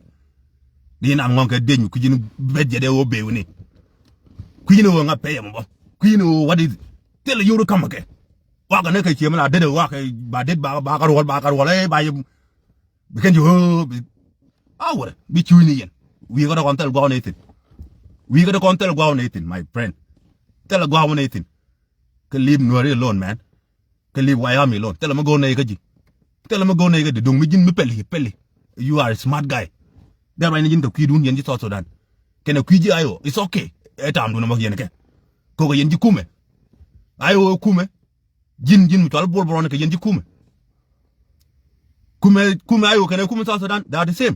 Di nam ŋɔŋ kɛ deny, kui̱ ji̱n bet jɛ dee wä bew ni. Kui̱ ji̱n wä ŋa pɛyɛ mɔ bä. Kui̱ ji̱n wä wat i̱ thil yur ka̱m kɛ. Wakɛ ni kɛ ciɛ mi la det wakɛ ba det ba, ba ka ruɔl, ba ka ruɔl, ɛ, ba yɛ. Bi kɛn ji̱ ɣöö, bi. A wärɛ, bi cuuc ni yɛn. Wi̱i̱ kä dee kɔn thil gua̱a̱w ni thi̱n. Wi̱i̱ kä dee kɔn thil gua̱a̱w ni thi̱n, my friend. Thil gua̱a̱w ni thi̱n. Kɛ leave Nuɛri alone, man. Kɛ leave White Army alone. Thilɛ mi go̱o̱r nɛy kä ji̱. Thilɛ mi go̱o̱r nɛy kä ji̱. Duŋ mi ji̱n mi pɛli, pɛli. You are a smart guy. Dee ruac ni ji̱n kɛ kui̱dun yɛn ji̱ South Sudan. Kɛnɛ kui̱ ji̱ I O. It's okay. Ɛ taamdun ɛmɔ yɛn kɛ. Kokɛ yɛn ji̱ kumɛ. I O kumɛ. Ji̱n, ji̱n mi cual Bol Bol Rɔn kɛ yɛn ji̱ kumɛ. Kumɛ, kumɛ I O kɛnɛ kumɛ South Sudan. They are the same.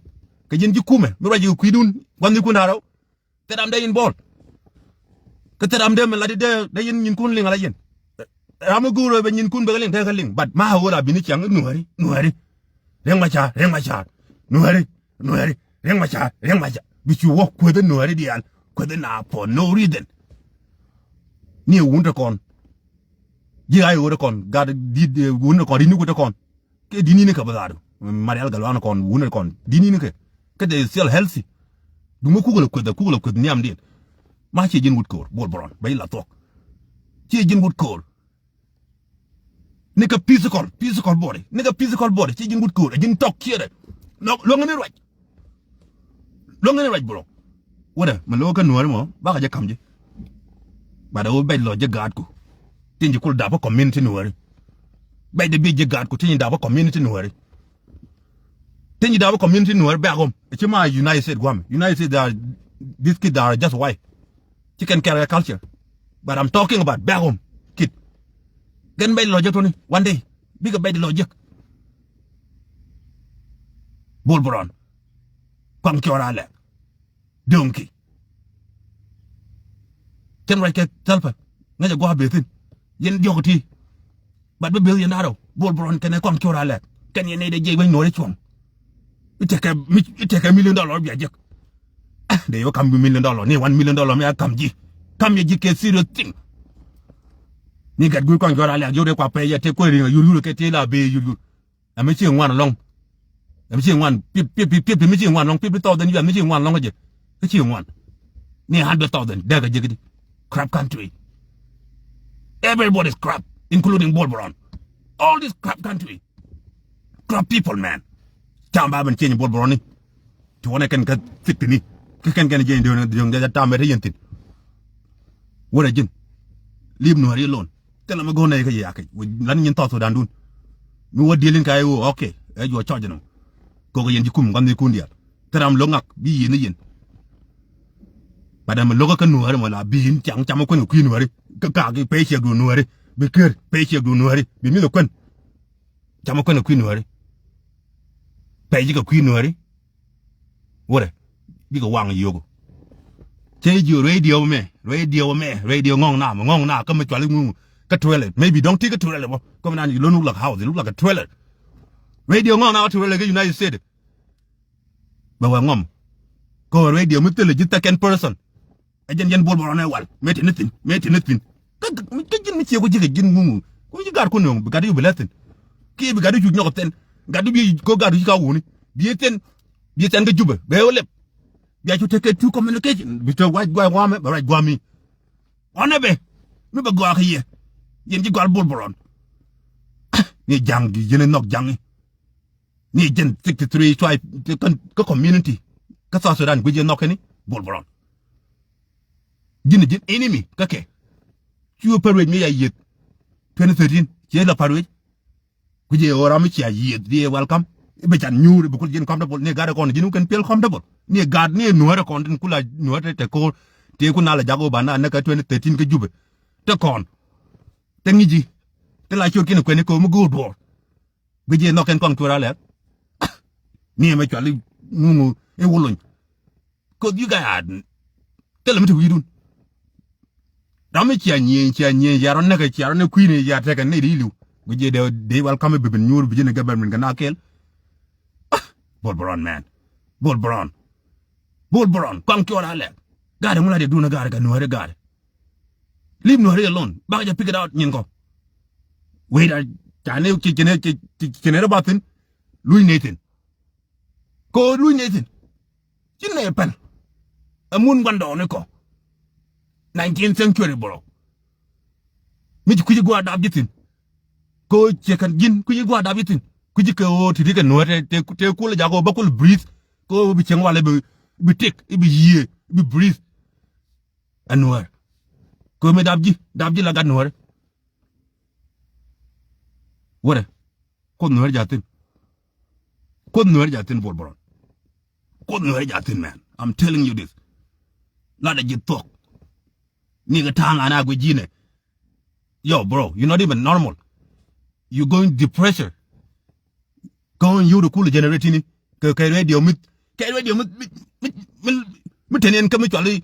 Kɛ yɛn ji̱ kumɛ. Mi ruac ji̱ kɛ kui̱dun. Gua̱n ni kun da̱rɛ. Thil ram dee in bol. Kä thil ram dee mi lat i̱ dee, dee in nyinkun liŋ ala yɛn. Ram mi go̱o̱r bɛ nyinkun bɛ kɛ liŋ, dee kɛ liŋ. But ma ɣöö la bini ciaŋ i̱ Nuɛri, Nuɛri. Riɛk Macar, Riɛk Macar. Nuɛri, Nuɛri. Riɛk Macar, Riɛk Macar. Bi cu wä kueth i̱ Nuɛri diaal. Kueth i̱ na for no reason. Ni ɛ wun te kɔn. Ji̱ a i̱ ɣöö te kɔn. Gat di̱t, eh, wun te kɔn, ri̱t ni wut te kɔn. Kɛ di̱t ni̱ni kɛ bä dhaadu. Marial Galuan kɔn, wun kɔn. Di̱t ni̱ni kɛ. Kɛ they still healthy. Duŋ mi kukɛ lɛ kueth, kukɛ lɛ kueth nhiamdiɛn. Ma ciɛ ji̱n wut ko̱o̱r, Bol Bol Rɔn. Bɛ ji̱ la thuɔ̱k. Ciɛ ji̱n wut ko̱o̱r. Ni kɛ physical, physical body. Ni kɛ physical body. Ciɛ ji̱n wut ko̱o̱r. Ɛ ji̱n tɔk ciɛ dɛ. Luäŋ, luäŋ ni ruac. Luäŋ ni ruac bro. Wurɛ, mi lo̱k kä Nuääri mɔ, bakɛ jɛ ka̱m ji̱. Bat ɛ wä bɛc lɔ ji̱ gaatku. Tin ji̱ kul dap kä community Nuääri. Bɛc dee bi ji̱ gaatku, tin ji̱ dap kä community Nuääri. Tin ji̱ dap kä community Nuääri back home. Ci ma United States guam. United States, they are, these kids are just white. Ci kɛn kɛɛl kɛ culture. But I'm talking about back home kid. Kɛn bɛc lɔ ji̱ tuni, one day. Bikɛ bɛc lɔ ji̱. Bol Bol Rɔn. Kuaŋ Cuɔr Alɛk. Döŋki. Cɛn ruac kɛ Salva. Ŋäcɛ gua̱a̱ beth thi̱n. Yɛn diɔ̱k ti. Bat bi beth yɛn da̱rɛ. Bol Bol Rɔn kɛnɛ Kuaŋ Cuɔr Alɛk. Kɛn yɛn nɛy dee jiɛc wec Nuɔ̱ɔ̱ri cuɔ̱ŋ. I̱ tekɛ mi, i̱ tekɛ million dollar bia jek. Ah, dee yɛ wä ka̱m bi million dollar. Ni one million dollar mi a ka̱m ji̱. Ka̱m yɛ ji̱ kɛ serious thing. Ni gat gui̱i̱r Kuaŋ Cuɔr Alɛk yio̱w dee kua pɛy yɛ te kueer ri̱ŋ a yur yur kɛ te la bee yur yur. Ɛmɛ ci ŋuan lɔŋ. Ɛmɛ ci ŋuan, fif-, fif-, fif-, fifty mi ci ŋuan lɔŋ, fifty thousand U S mi ci ŋuan lɔŋ kä jɛ. Kä ci ŋuan. Ni hundred thousand dee kɛ jɛ kidi. Crap country. Everybody is crap, including Bol Bol Rɔn. All this crap country. Crap people, man. Cam ba ben change Bol Bol Rɔn ni. Ti wanɛ kɛn kä fifty ni. Kä kɛn kɛn jɛ in dee, dee, dee tam bɛ te yɛn thin. Wurɛ ji̱n. Leave Nuääri alone. Thilɛ mi go̱o̱r nɛy kä yɛ akec. Wec lan nyin South Sudan dun. Mi wä diɛl in ka ɛ ɣöö, okay. Ɛ juɔ cɔc nɔ. Kokɛ yɛn ji̱ kum, gua̱n ni kun diaal. Thil ram lo̱k ŋak, bi yieen ni yɛn. But ɛmɛ lo̱kä kä Nuääri mɔ la bi in caŋ camä kuɛn kɛ kui̱ Nuääri. Kä kaak i̱ pɛy ciɛk duun Nuääri. Bi ker pɛy ciɛk duun Nuääri. Bi mi̱th ɛ kuɛn. Camä kuɛn kɛ kui̱ Nuääri. Pɛy ji̱ kɛ kui̱ Nuääri. Wurɛ. Bikɛ waŋ yio̱k. Cɛ ji̱ radio mɛ. Radio mɛ. Radio ŋɔŋ na mɛ. Ŋɔŋ na kä mi cuali ŋuŋ. Kä trailer. Maybe dɔ̱ŋ ti kä trailer bä. Kä mi nan lo̱n wuk lak house. Luk lak kä trailer. Radio ŋɔŋ na kä trailer kä United States. Bɛ wɛ ŋɔm. Kɛ radio mi thilɛ ji̱ second person. Ɛ jɛn jɛn Bol Bɔrɔn ɛ wal. Mëë tini thi̱n. Mëë tini thi̱n. Kä, kä, kä ji̱n mi cie ku ji̱ kɛ ji̱n ŋuŋ. Ku ji̱ gar ku nööŋ. Bi gat i̱ yu bi lɛ thi̱n. Kiɛ bi gat i̱ cu nyɔk thi̱n. Gat i̱ bi ko gat i̱ ci ka wuni. Bi thi̱n. Bi thi̱n kä Jubɛ. Bɛ wä lɛp. Bia cu tekɛ two communication. Bi te wac guac guamɛ. Bɛ wac guami. Ɣɔnɛ bɛ. Mi bɛ gɔaa kɛ yɛ. Yɛn ji̱ gɔal Bol Bɔrɔn. Ni ja̱ŋ di yɛn ɛ nhɔk ja̱ŋ i̱. Ni jɛn sixty three tribe kä, kä community kä South Sudan guic jɛ nhɔk kɛn i̱ Bol Bɔrɔn. Ji̱n ji̱n enemy kä kɛ. Cu pär wec mi ya yieth twenty thirteen ciɛ la pär wec. Guic jɛ ɣöö ram mi cia yieth di welcome. I̱ bɛ can nyuur i̱ bɛ kul ji̱n comfortable ni gat ɛ kɔn ji̱n wä kɛn piɛl comfortable. Ni gat ni nuäärɛ kɔn tin kula nuäärɛ te ko̱o̱r. Tëë kun na la jak ɣöö ba na näk kä twenty thirteen kä Jubɛ. Te kɔn. Te ŋi̱ci. Te la ciöt kiɛn kuɛn i̱ ko̱o̱r mi go̱o̱r duɔ̱ɔ̱r. Guic jɛ nhɔk kɛn kɔn cuɛr alɛr. Ni ɛmɛ cuali ŋuŋu i̱ wuluny. Cause you guys are thilɛ mi te wi̱i̱dun. Ram mi cia nyieny cia nyieny cia rɔ näkɛ cia rɔ näk kui̱ni cia tekɛ nɛy di li̱w. Guic jɛ dee dee welcome i̱ bi bin nyuur bi ji̱n i̱ government kɛ na kɛɛl. Ah, Bol Bɔrɔn man. Bol Bɔrɔn. Bol Bɔrɔn kɔaŋ cuɔr alɛr. Gaari ŋu la dee duun i̱ gaari kɛ nuääri gaari. Leave Nuääri alone. Bakɛ jɛ pick it out nyin kɔ. Wec a ca ni ci ci ni ci ci ni rɛ ba thi̱n. Luc ni thi̱n. Ko luc ni thi̱n. Ci ni pɛl. Ɛ mun guandɔɔŋni kɔ. Nineteenth century bro. Mi ci kui̱ci gua̱a̱r dap ji̱ thi̱n. Ko ciɛ kɛn ji̱n kui̱ci gua̱a̱r dap ji̱ thi̱n. Kui̱ci kɛ ɣöö ti ri kɛ Nuäär te te te kul jak ɣöö bä kul breathe. Ko bi cieŋ walɛ bi bi tik i̱ bi yiëë i̱ bi breathe. Ɛ Nuäär. Köömi dap ji̱ dap ji̱ la gat Nuäär. Wärɛ. Kuoth Nuäär ja̱thin. Kuoth Nuäär ja̱thin Bol Bɔrɔn. Kuoth Nuäär ja̱thin man. I'm telling you this. Latdɛ ji̱ thuɔ̱k. Ni kɛ ta̱a̱ŋ an a guic ji̱nɛ. Yo bro, you not even normal. You going depression. Going you to cool generating ni. Kɛ kɛ radio mi kɛ radio mi mi mi mi mi teni en kɛ mi cuali.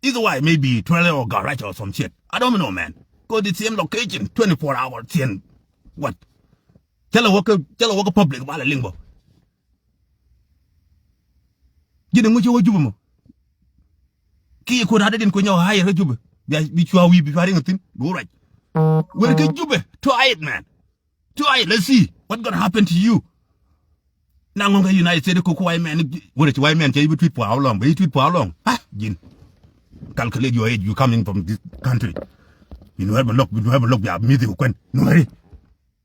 Either way maybe trailer or garage or some shit. I don't know man. Cause the same location twenty four hour same. What? Cɛ lɛ wä kä cɛ lɛ wä kä public ba lɛ liŋ bä. Ji̱n ɛŋu ci wä Jubɛ mɔ. Ki yɛ kuot rat dee din kunyɛ wä hayɛ kä Jubɛ. Bia bi cua wi̱i̱ bi cua riŋ thi̱n bi wä ruac. Wër kä Jubɛ. Try it man. Try it. Let's see what gonna happen to you. Na ŋɔŋ kä United States ko ku white man. Wër ci white man cɛ i̱ bi tweet for how long? Bɛ i̱ tweet for how long? Ah ji̱n. Calculate your age. You coming from this country. Bi Nuäär bɛ lo̱k bi Nuäär bɛ lo̱k bia mi̱thi ku kuɛn Nuääri.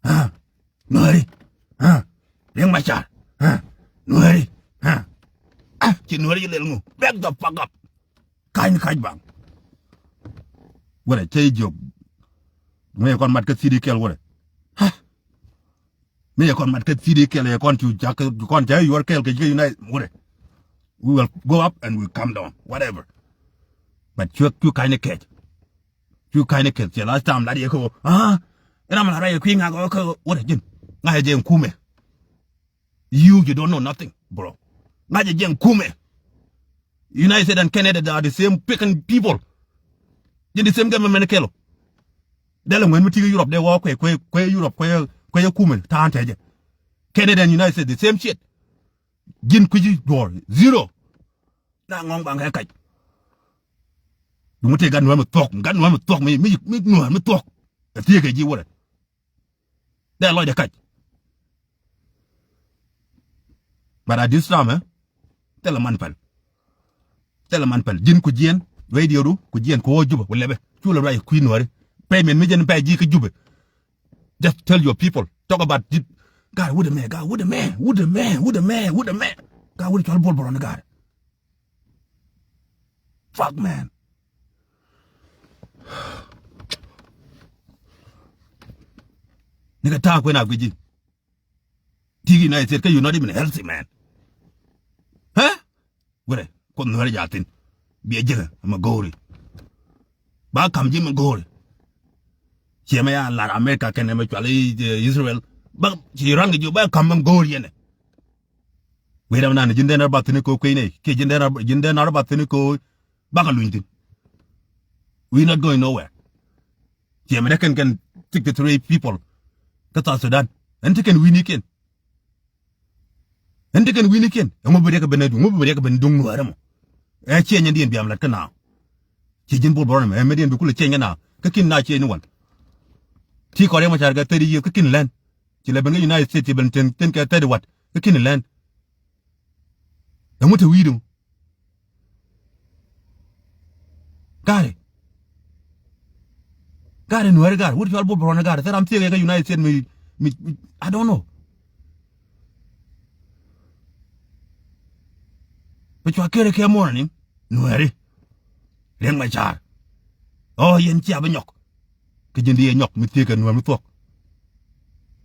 Ah, Nuääri. Ah, Riek Machar. Ah, Nuääri. Ah, ah, ci Nuääri ci lel ŋu. Back the fuck up. Ka̱ny ka̱c baŋ. Wärɛ cä jiök. Ŋuɛ kɔn mat kä thidi kɛl wärɛ. Ah, mi yɛ kɔn mat kä thidi kɛl yɛ kɔn cu cak kɔn cä yuɔr kɛl kɛ jikä United wärɛ. We will go up and we come down. Whatever. But cuɛ cu ka̱ny ni kɛc. Cu ka̱ny ni kɛl cɛ last time lat yɛ kä ɣöö ah ram la rɛy kui̱ ŋak ɣöö kä ɣöö wä rɛ ji̱n ŋa̱cɛ jɛ kumɛ. You you don't know nothing bro. Ŋa̱cɛ jɛ kumɛ. United States and Canada they are the same fucking people. Ji̱n the same government kɛl ɔ. Dee lɛ ŋuɛn mi ti̱i̱ kä Europe dee wä kuɛ kuɛ kuɛ Europe kuɛ kuɛ kumɛ ta̱a̱n tɛcɛ. Canada and United States the same shit. Ji̱n kui̱ci duɔ̱ɔ̱r zero. Na ŋɔ̱ŋ baŋ kɛ kac. Duŋ tëë gat Nuäär mi thuɔ̱k gat Nuäär mi thuɔ̱k mi mi mi Nuäär mi thuɔ̱k. Ɛ thiek kɛ ji̱ wurɛ. Dee lɔcdɛ kac. But at this time eh, thilɛ man pɛl. Thilɛ man pɛl ji̱n ku jiɛn. Radiordu ku jiɛn ku ɣöö Jubɛ ku lɛpɛ cu lɛ ruac kui̱ Nuääri. Payment mi jɛn pay ji̱ kä Jubɛ. Just tell your people. Talk about it. Gat wut ɛmɛ gat wut ɛmɛ wut ɛmɛ wut ɛmɛ wut ɛmɛ. Gat wut cual Bol Bɔrɔn gat. Fuck man. Ni kɛ ta̱a̱ kuën a guici. Tiki United States kä you not even healthy man. Huh? Wurɛ kuoth Nuäär ja̱thin. Biɛ ji̱ kɛ mɛ go̱o̱ri. Ba ka̱m ji̱ mɛ go̱o̱ri. Ciɛ mɛ ya lar America kɛnɛ mɛ cual i, eh, Israel. Ba ci Iran kɛ ji̱ ba ka̱m mɛ go̱o̱ri yɛnɛ. Wee ram nan ji̱n dee nar ba thi̱n ko kuey nɛy kiɛ ji̱n dee nar, ji̱n dee nar ba thi̱n ko bakɛ luny thi̱n. We not going nowhere. Ciɛ mɛ dee kɛn kɛn sixty three people kä South Sudan. Ɛn ti kɛn wi̱nikiɛn. Ɛn ti kɛn wi̱nikiɛn. Ɛŋu bi riɛk ben, ɛŋu bi riɛk ben duŋ Nuäärä mɔ. Ɛ ciɛ nyɛn diɛn biam lat kä naaw. Ciɛ ji̱n Bol Bol ɛmɛ, ɛ mɛ diɛn bi kulɛ ciɛ nyɛ naaw. Kä kin na ciɛ ni wan. Ti kɔn riɛk mɛ car kɛ thirty years kä kin lɛn. Ci lɛ ben kä United States ci ben ten, ten kɛ thirty what. Kä kin lɛn. Ɛŋu te wi̱i̱du. Gari. Gari Nuäri gari. Wut cual Bol Bol Rɔn gari. Thɛr am thiek kɛ United States mi, mi, mi, I don't know. Bi cua kere kɛ muɔnɛ ni Nuäri. Riɛk mɛ car. Ɔ yɛn cia bi nyɔk. Kä ji̱n di yɛ nyɔk mi thiek kɛ Nuäär mi thuɔ̱k.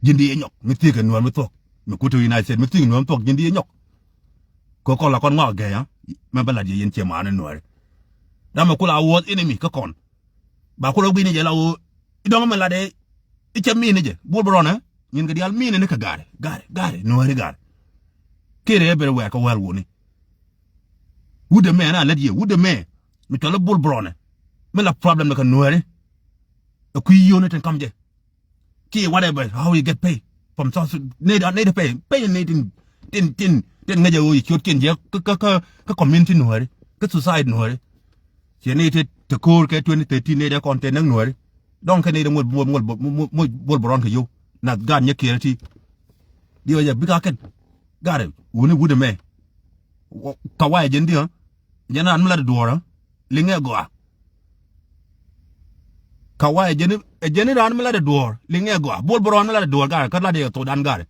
Ji̱n di yɛ nyɔk mi thiek kɛ Nuäär mi thuɔ̱k. Mi kut te United States mi thiek kɛ Nuäär mi thuɔ̱k ji̱n di yɛ nyɔk. Kɛ kɔn la kɔn ŋɔak gɛy, ha? Mɛ bä lat yɛ yɛn ciɛ maani Nuääri. Dam mɛ kula worst enemy kä kɔn. Ba kula gui̱ni jɛ la woo. Idɔŋ mɛ lat ɛ. Icɛ mini jɛ. Bol Bol Rɔn, eh? Nyin kɛ diaal mini ni kɛ gari. Gari, gari, Nuääri gari. Kiri ɛ bɛr wɛɛr kɛ wɛl wuni. Wut ɛmɛ na lät yɛ, wut ɛmɛ. Mi cɔl i̱ Bol Bol Rɔn ɛ. Mi la problem ni kɛ Nuääri. Ɛ kui̱ yio̱ni tin kam jɛ. Kiɛ whatever, how you get pay from South Sudan. Nɛy dan, nɛy dan pay, pay nɛy tin, tin, tin, tin ŋäcɛ ɣöö yɛ ciötkiɛn jiäk kä, kä, kä, kä community Nuääri, kä society Nuääri. Ciɛ nɛy te, te ko̱o̱r kɛ twenty thirteen nɛy dee kɔn te näk Nuääri. Dɔ̱ŋ kɛ nɛy dee muɔc, muɔc, muɔc, muɔc, muɔc Bol Bol Rɔn kɛ yio̱w. Nath gaat nyɛ kiɛɛr ti. Diɛ wä jɛ bik a kɛn. Gat ɛ, wuni wut ɛmɛ. Wä, ka wayɛ jɛn diɛ. Jɛn raan mi lat ɛ duɔ̱ɔ̱r, ɛ? Liŋɛ gɔaa. Ka wayɛ jɛn, ɛ jɛn raan mi lat ɛ duɔ̱ɔ̱r, liŋɛ gɔaa. Bol Bol Rɔn mi lat ɛ duɔ̱ɔ̱r gat ɛ, kä lat ɛ thokdan gat ɛ.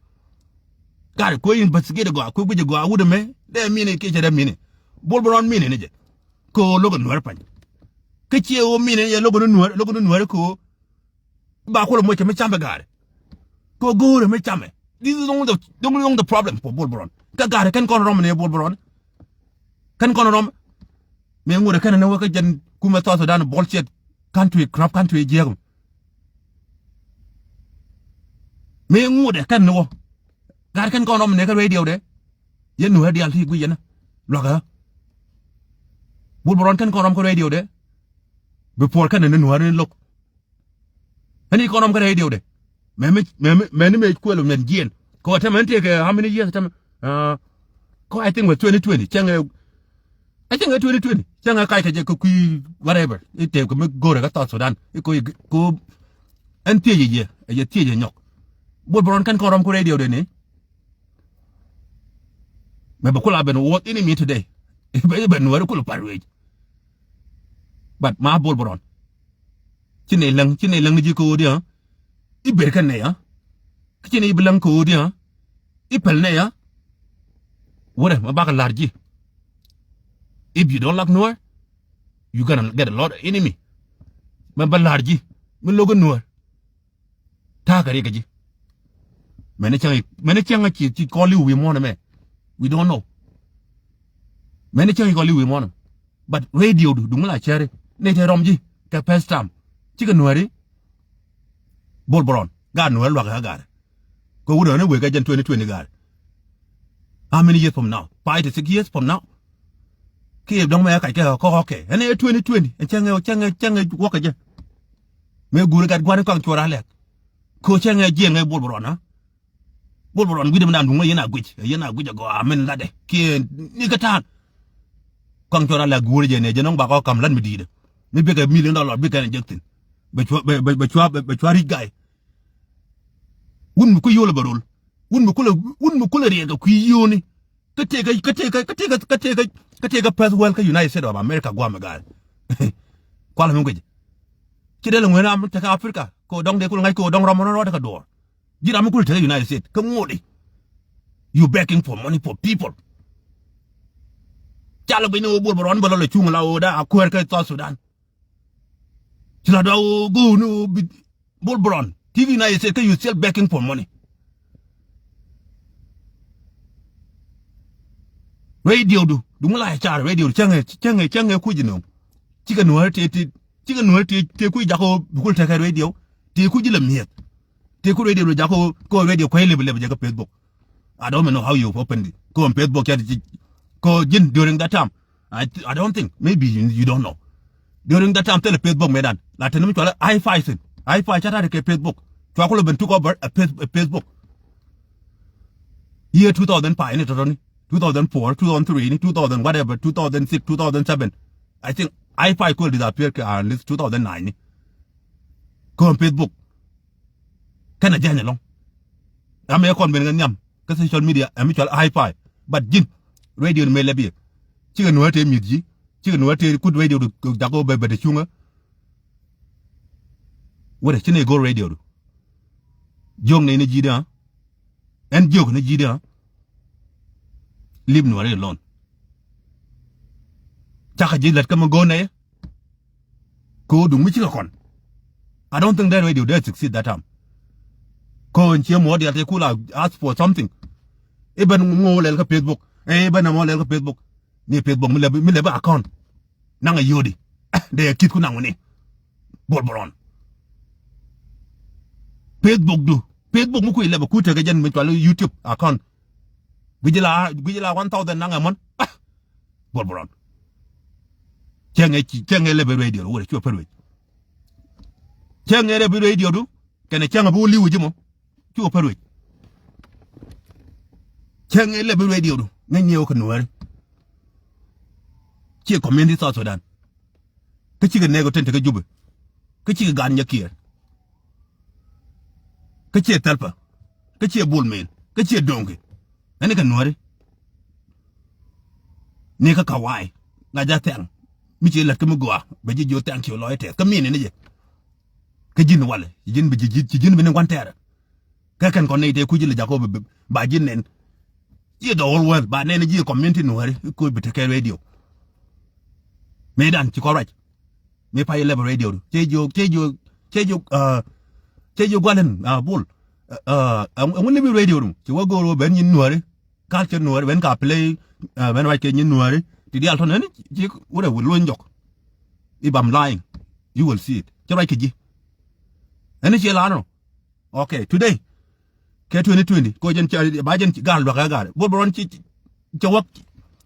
Gat ɛ, kuɛ investigate gɔaa, kuɛ guic gɔaa, wut ɛmɛ. Dee mini kiɛ cɛ dee mini. Bol Bol Rɔn mini ni jɛ. Kɛ ɣöö lo̱k ɛ Nuäär pa̱ny. Kä ciɛ ɣöö mini ni jɛ lo̱k ɛ ni Nuäär, lo̱k ɛ ni Nuäär kɛ ɣöö ba kulɛ moc kɛ mi camɛ gaari. Kɛ go̱o̱rɛ mi camɛ. This is only the, the only, only the problem for Bol Bol Rɔn. Kä gaari kɛn kɔn rɔm ni Bol Bol Rɔn. Kɛn kɔn rɔm. Mi ŋut ɛ kɛn ni wä kä jɛn kumɛ South Sudan bullshit country, corrupt country jiɛk. Mi ŋut ɛ kɛn ni wä. Gaari kɛn kɔn rɔm ni kä radio dɛ. Yɛn Nuäär diaal ti guic yɛn. Luakä. Bol Bol Rɔn kɛn kɔn rɔm kä radio dɛ. Before kɛn ni Nuäär ni lo̱k. Ɛn i̱ kɔn ɔm kä rɛy diɛw dɛ. Mɛ mi, mɛ mi, mɛ ni mɛ kuɛl mɛ jiɛn. Kɛ wä tämɛ ɛn tëëkɛ how many years tämɛ? Ah, kɔ I think was twenty twenty. Cäŋɛ, I think twenty twenty. Cäŋɛ kac kɛ jɛ kɛ kui̱ whatever. I̱ tëëkɛ mi go̱rɛ kä South Sudan. I̱ ko, ko ɛn thiecɛ jɛ, ɛ jɛ thiecɛ nyɔk. Bol Bol Rɔn kɛn kɔn rɔm kä rɛy diɛw dɛ ni. Mɛ bɛ kula ben worst enemy today. Bɛ, bɛ Nuäär kul par wec. But ma Bol Bol Rɔn. Ci nɛy läŋ, ci nɛy läŋ ni ji̱ kɛ ɣöö diɛ, ha? I̱ ber kɛn nɛy, ha? Kä ci nɛy bi läŋ kɛ ɣöö diɛ, ha? I̱ päl nɛy, ha? Wurɛ, ma bakɛ la̱r ji̱. If you don't like Nuäär, you gonna get a lot of enemy. Ma ba la̱r ji̱, mi lo̱k ɛ Nuäär. Ta̱a̱ kɛ riɛk kɛ ji̱. Mɛn ni cäŋ, mɛn ni cäŋ ci, ci kɔn li̱w wi̱i̱ muɔ̱ɔ̱n ɛmɛ. We don't know. Mɛn ni cäŋ ci kɔn li̱w wi̱i̱ muɔ̱ɔ̱n ɛmɛ. But radio du, duŋ la cäri. Ni te rɔm ji̱ kɛ first time. Cikɛ Nuääri. Bol Bol Rɔn. Gaat Nuääri luakä kä gaari. Kɛ wut ɣän i̱ wëë kɛ jɛn twenty twenty gaari. How many years from now? Five to six years from now. Kiɛ dɔ̱ŋ mɛ kac kɛ kɔk kɛ. Ɛn ɛ twenty twenty. Ɛn cäŋ ɛ, cäŋ ɛ, cäŋ ɛ wäkä jɛ. Mëë guur gat gua̱n i̱ kɔaŋ cuɔr a lɛk. Kɛ cäŋ ɛ jiɛn ɛ Bol Bol Rɔn, ha? Bol Bol Rɔn gui̱dɛ mi da̱a̱n duŋ ɛ yɛn a guic, ɛ yɛn a guic ɛ gɔaa min latdɛ. Kiɛ ni kä ta̱a̱n. Kɔaŋ cuɔr a lɛk guur jɛ nɛ jɛ nɔŋ bakɔ kam lat mi di̱i̱dɛ. Mi bikɛ million dollar bikɛ ni jek thi̱n. Bɛ cua, bɛ, bɛ, bɛ cua, bɛ, bɛ cua rich guy. Wun mi ku yol bɛ rol. Wun mi kulɛ, wun mi kulɛ riɛk kɛ kui̱ yio̱o̱ni. Kä tëëkä, kä tëëkä, kä tëëkä, kä tëëkä, kä tëëkä first world kä United States of America guam ɛ ga̱a̱r. Kualɛ mi guic. Ci dee lɛ ŋueen ram tekä Africa. Kɛ dɔŋ dee kul ŋa̱c kɛ dɔŋ rɔm rɔm rɔm tekä duɔɔr. Ji̱ ram mi kul tekä United States. Kä ŋuɔ̱t i̱. You begging for money for people. Ca lɛ guic ni ɣöö Bol Bol Rɔn bä lɔ lɛ cuŋ la ɣöö da a kuäär kä South Sudan. Ci la dɔ̱ ɣöö go̱o̱r ni ɣöö bi Bol Bol Rɔn. Ti United States kä you still begging for money. Rɛy diɛwdu. Duŋ la car radio cäŋɛ cäŋɛ cäŋɛ kuc inɔ. Cikɛ nuɔ̱ɔ̱r ti ti cikɛ nuɔ̱ɔ̱r ti ti kuc jakɔ bikul tekɛ radio. Ti kuc ilɛ mi̱eth. Ti kuc radio jakɔ kɔ radio kuec lep lep jakɔ Facebook. I don't know how you open it. Kɔ Facebook cɛ ti kɔ ji̱n during that time. I, I don't think. Maybe you, you don't know. During that time thilɛ Facebook mëëdan. La teni mi cualɛ hi-fi thin. Hi-fi ca ta̱a̱ kɛ Facebook. Cua kulɛ ben took over a, face, a Facebook. Year two thousand five ni tɔtɔni. Two thousand four, two thousand three ni, two thousand whatever, two thousand six, two thousand seven. I think hi-fi kul disappear kɛ at least two thousand nine ni. Kɔn Facebook. Kɛnɛ jɛny ɛlɔŋ. Amɛ kɔn ben kɛ nhiam kä social media ɛ mi cual hi-fi. But ji̱n radio ni mëë lɛp yɛ. Cikɛ nuɔ̱ɔ̱r tëë mi̱th ji̱. Cikɛ nuɔ̱ɔ̱r tëë kut radio du jakɔ bɛ bɛ te cuŋä. Wä te ci ni go̱o̱r radio du. Jiök ni ni ji̱ dee. Ɛn jiök ni ji̱ dee. Leave Nuäri alone. Cakɛ ji̱ lät kä mi go̱o̱r nɛy. Kɛ ɣöö duŋ mi cikɛ kɔn. I don't think that radio dee succeed that time. Kɛ ɣöö ɛn cie muɔɔr diaal te kula ask for something. I̱ ben ŋo̱o̱ lɛl kä Facebook. I̱ ben ŋo̱o̱ lɛl kä Facebook. Ni Facebook mi lɛ bi, mi lɛ bi account. Naŋ a yio̱o̱di. Dee a ki̱th ku naŋ wuni. Bol bol ɔn. Facebook du. Facebook mi kui̱ lɛ bi kui̱ tekɛ jɛn mi cual YouTube account. Guic la, guic la one thousand naŋ ɛmɔn. Ah! Bol bol ɔn. Cäŋɛ, cäŋɛ lɛ bi radio du wurɛ cuɔ pär wec. Cäŋɛ lɛ bi radio du kɛnɛ cäŋɛ bi wä li̱w ji̱ mɔ. Cuɔ pär wec. Cäŋɛ lɛ bi radio du ŋäc ni wä kɛ Nuääri. Ciɛ community South Sudan. Kä cikɛ nɛɛk ɔ ten tekɛ Jubɛ. Kä cikɛ gaat Nyɛkiɛɛr. Kä ciɛ Thɛlpä. Kä ciɛ Bol Mel. Kä ciɛ Do̱ŋkɛ. Ɛn ni kɛ Nuääri. Ni kä Kawaii ŋa̱c a thɛŋ. Mi ci lät kä mi gɔaa bɛ ji̱ jiök thank you lɔc tɛth kä min ni jɛ. Kä ji̱n walɛ ci ji̱n bi ji̱ ji̱ ci ji̱n bi ni gua̱n tɛɛrɛ. Kä kɛn kɔn nɛy tëë kui̱c ilɛ jakɔ bi ba ji̱ nɛn. Ji̱ the whole world ba nɛn ji̱ community Nuääri kuc bi tekɛ radio. Mëëdan ci kɔn ruac. Mi pay lɛp radio du cɛ jiök cɛ jiök cɛ jiök cɛ jiök gualɛn Bol. Ɛŋu lɛp radio du ci wä go̱o̱r wä ben nyin Nuääri. Culture Nuääri ben ka play ben ruac kɛ nyin Nuääri ti diaal tɔn ɛn ci wurɛ wä luny jɔk. If I'm lying, you will see it. Ci ruac kɛ ji̱. Ɛn ci lanɔ. Okay, today. Kɛ twenty twenty ko jɛn ca ba jɛn gaal luak ɛ gaal bol bol ɔn ci ca wä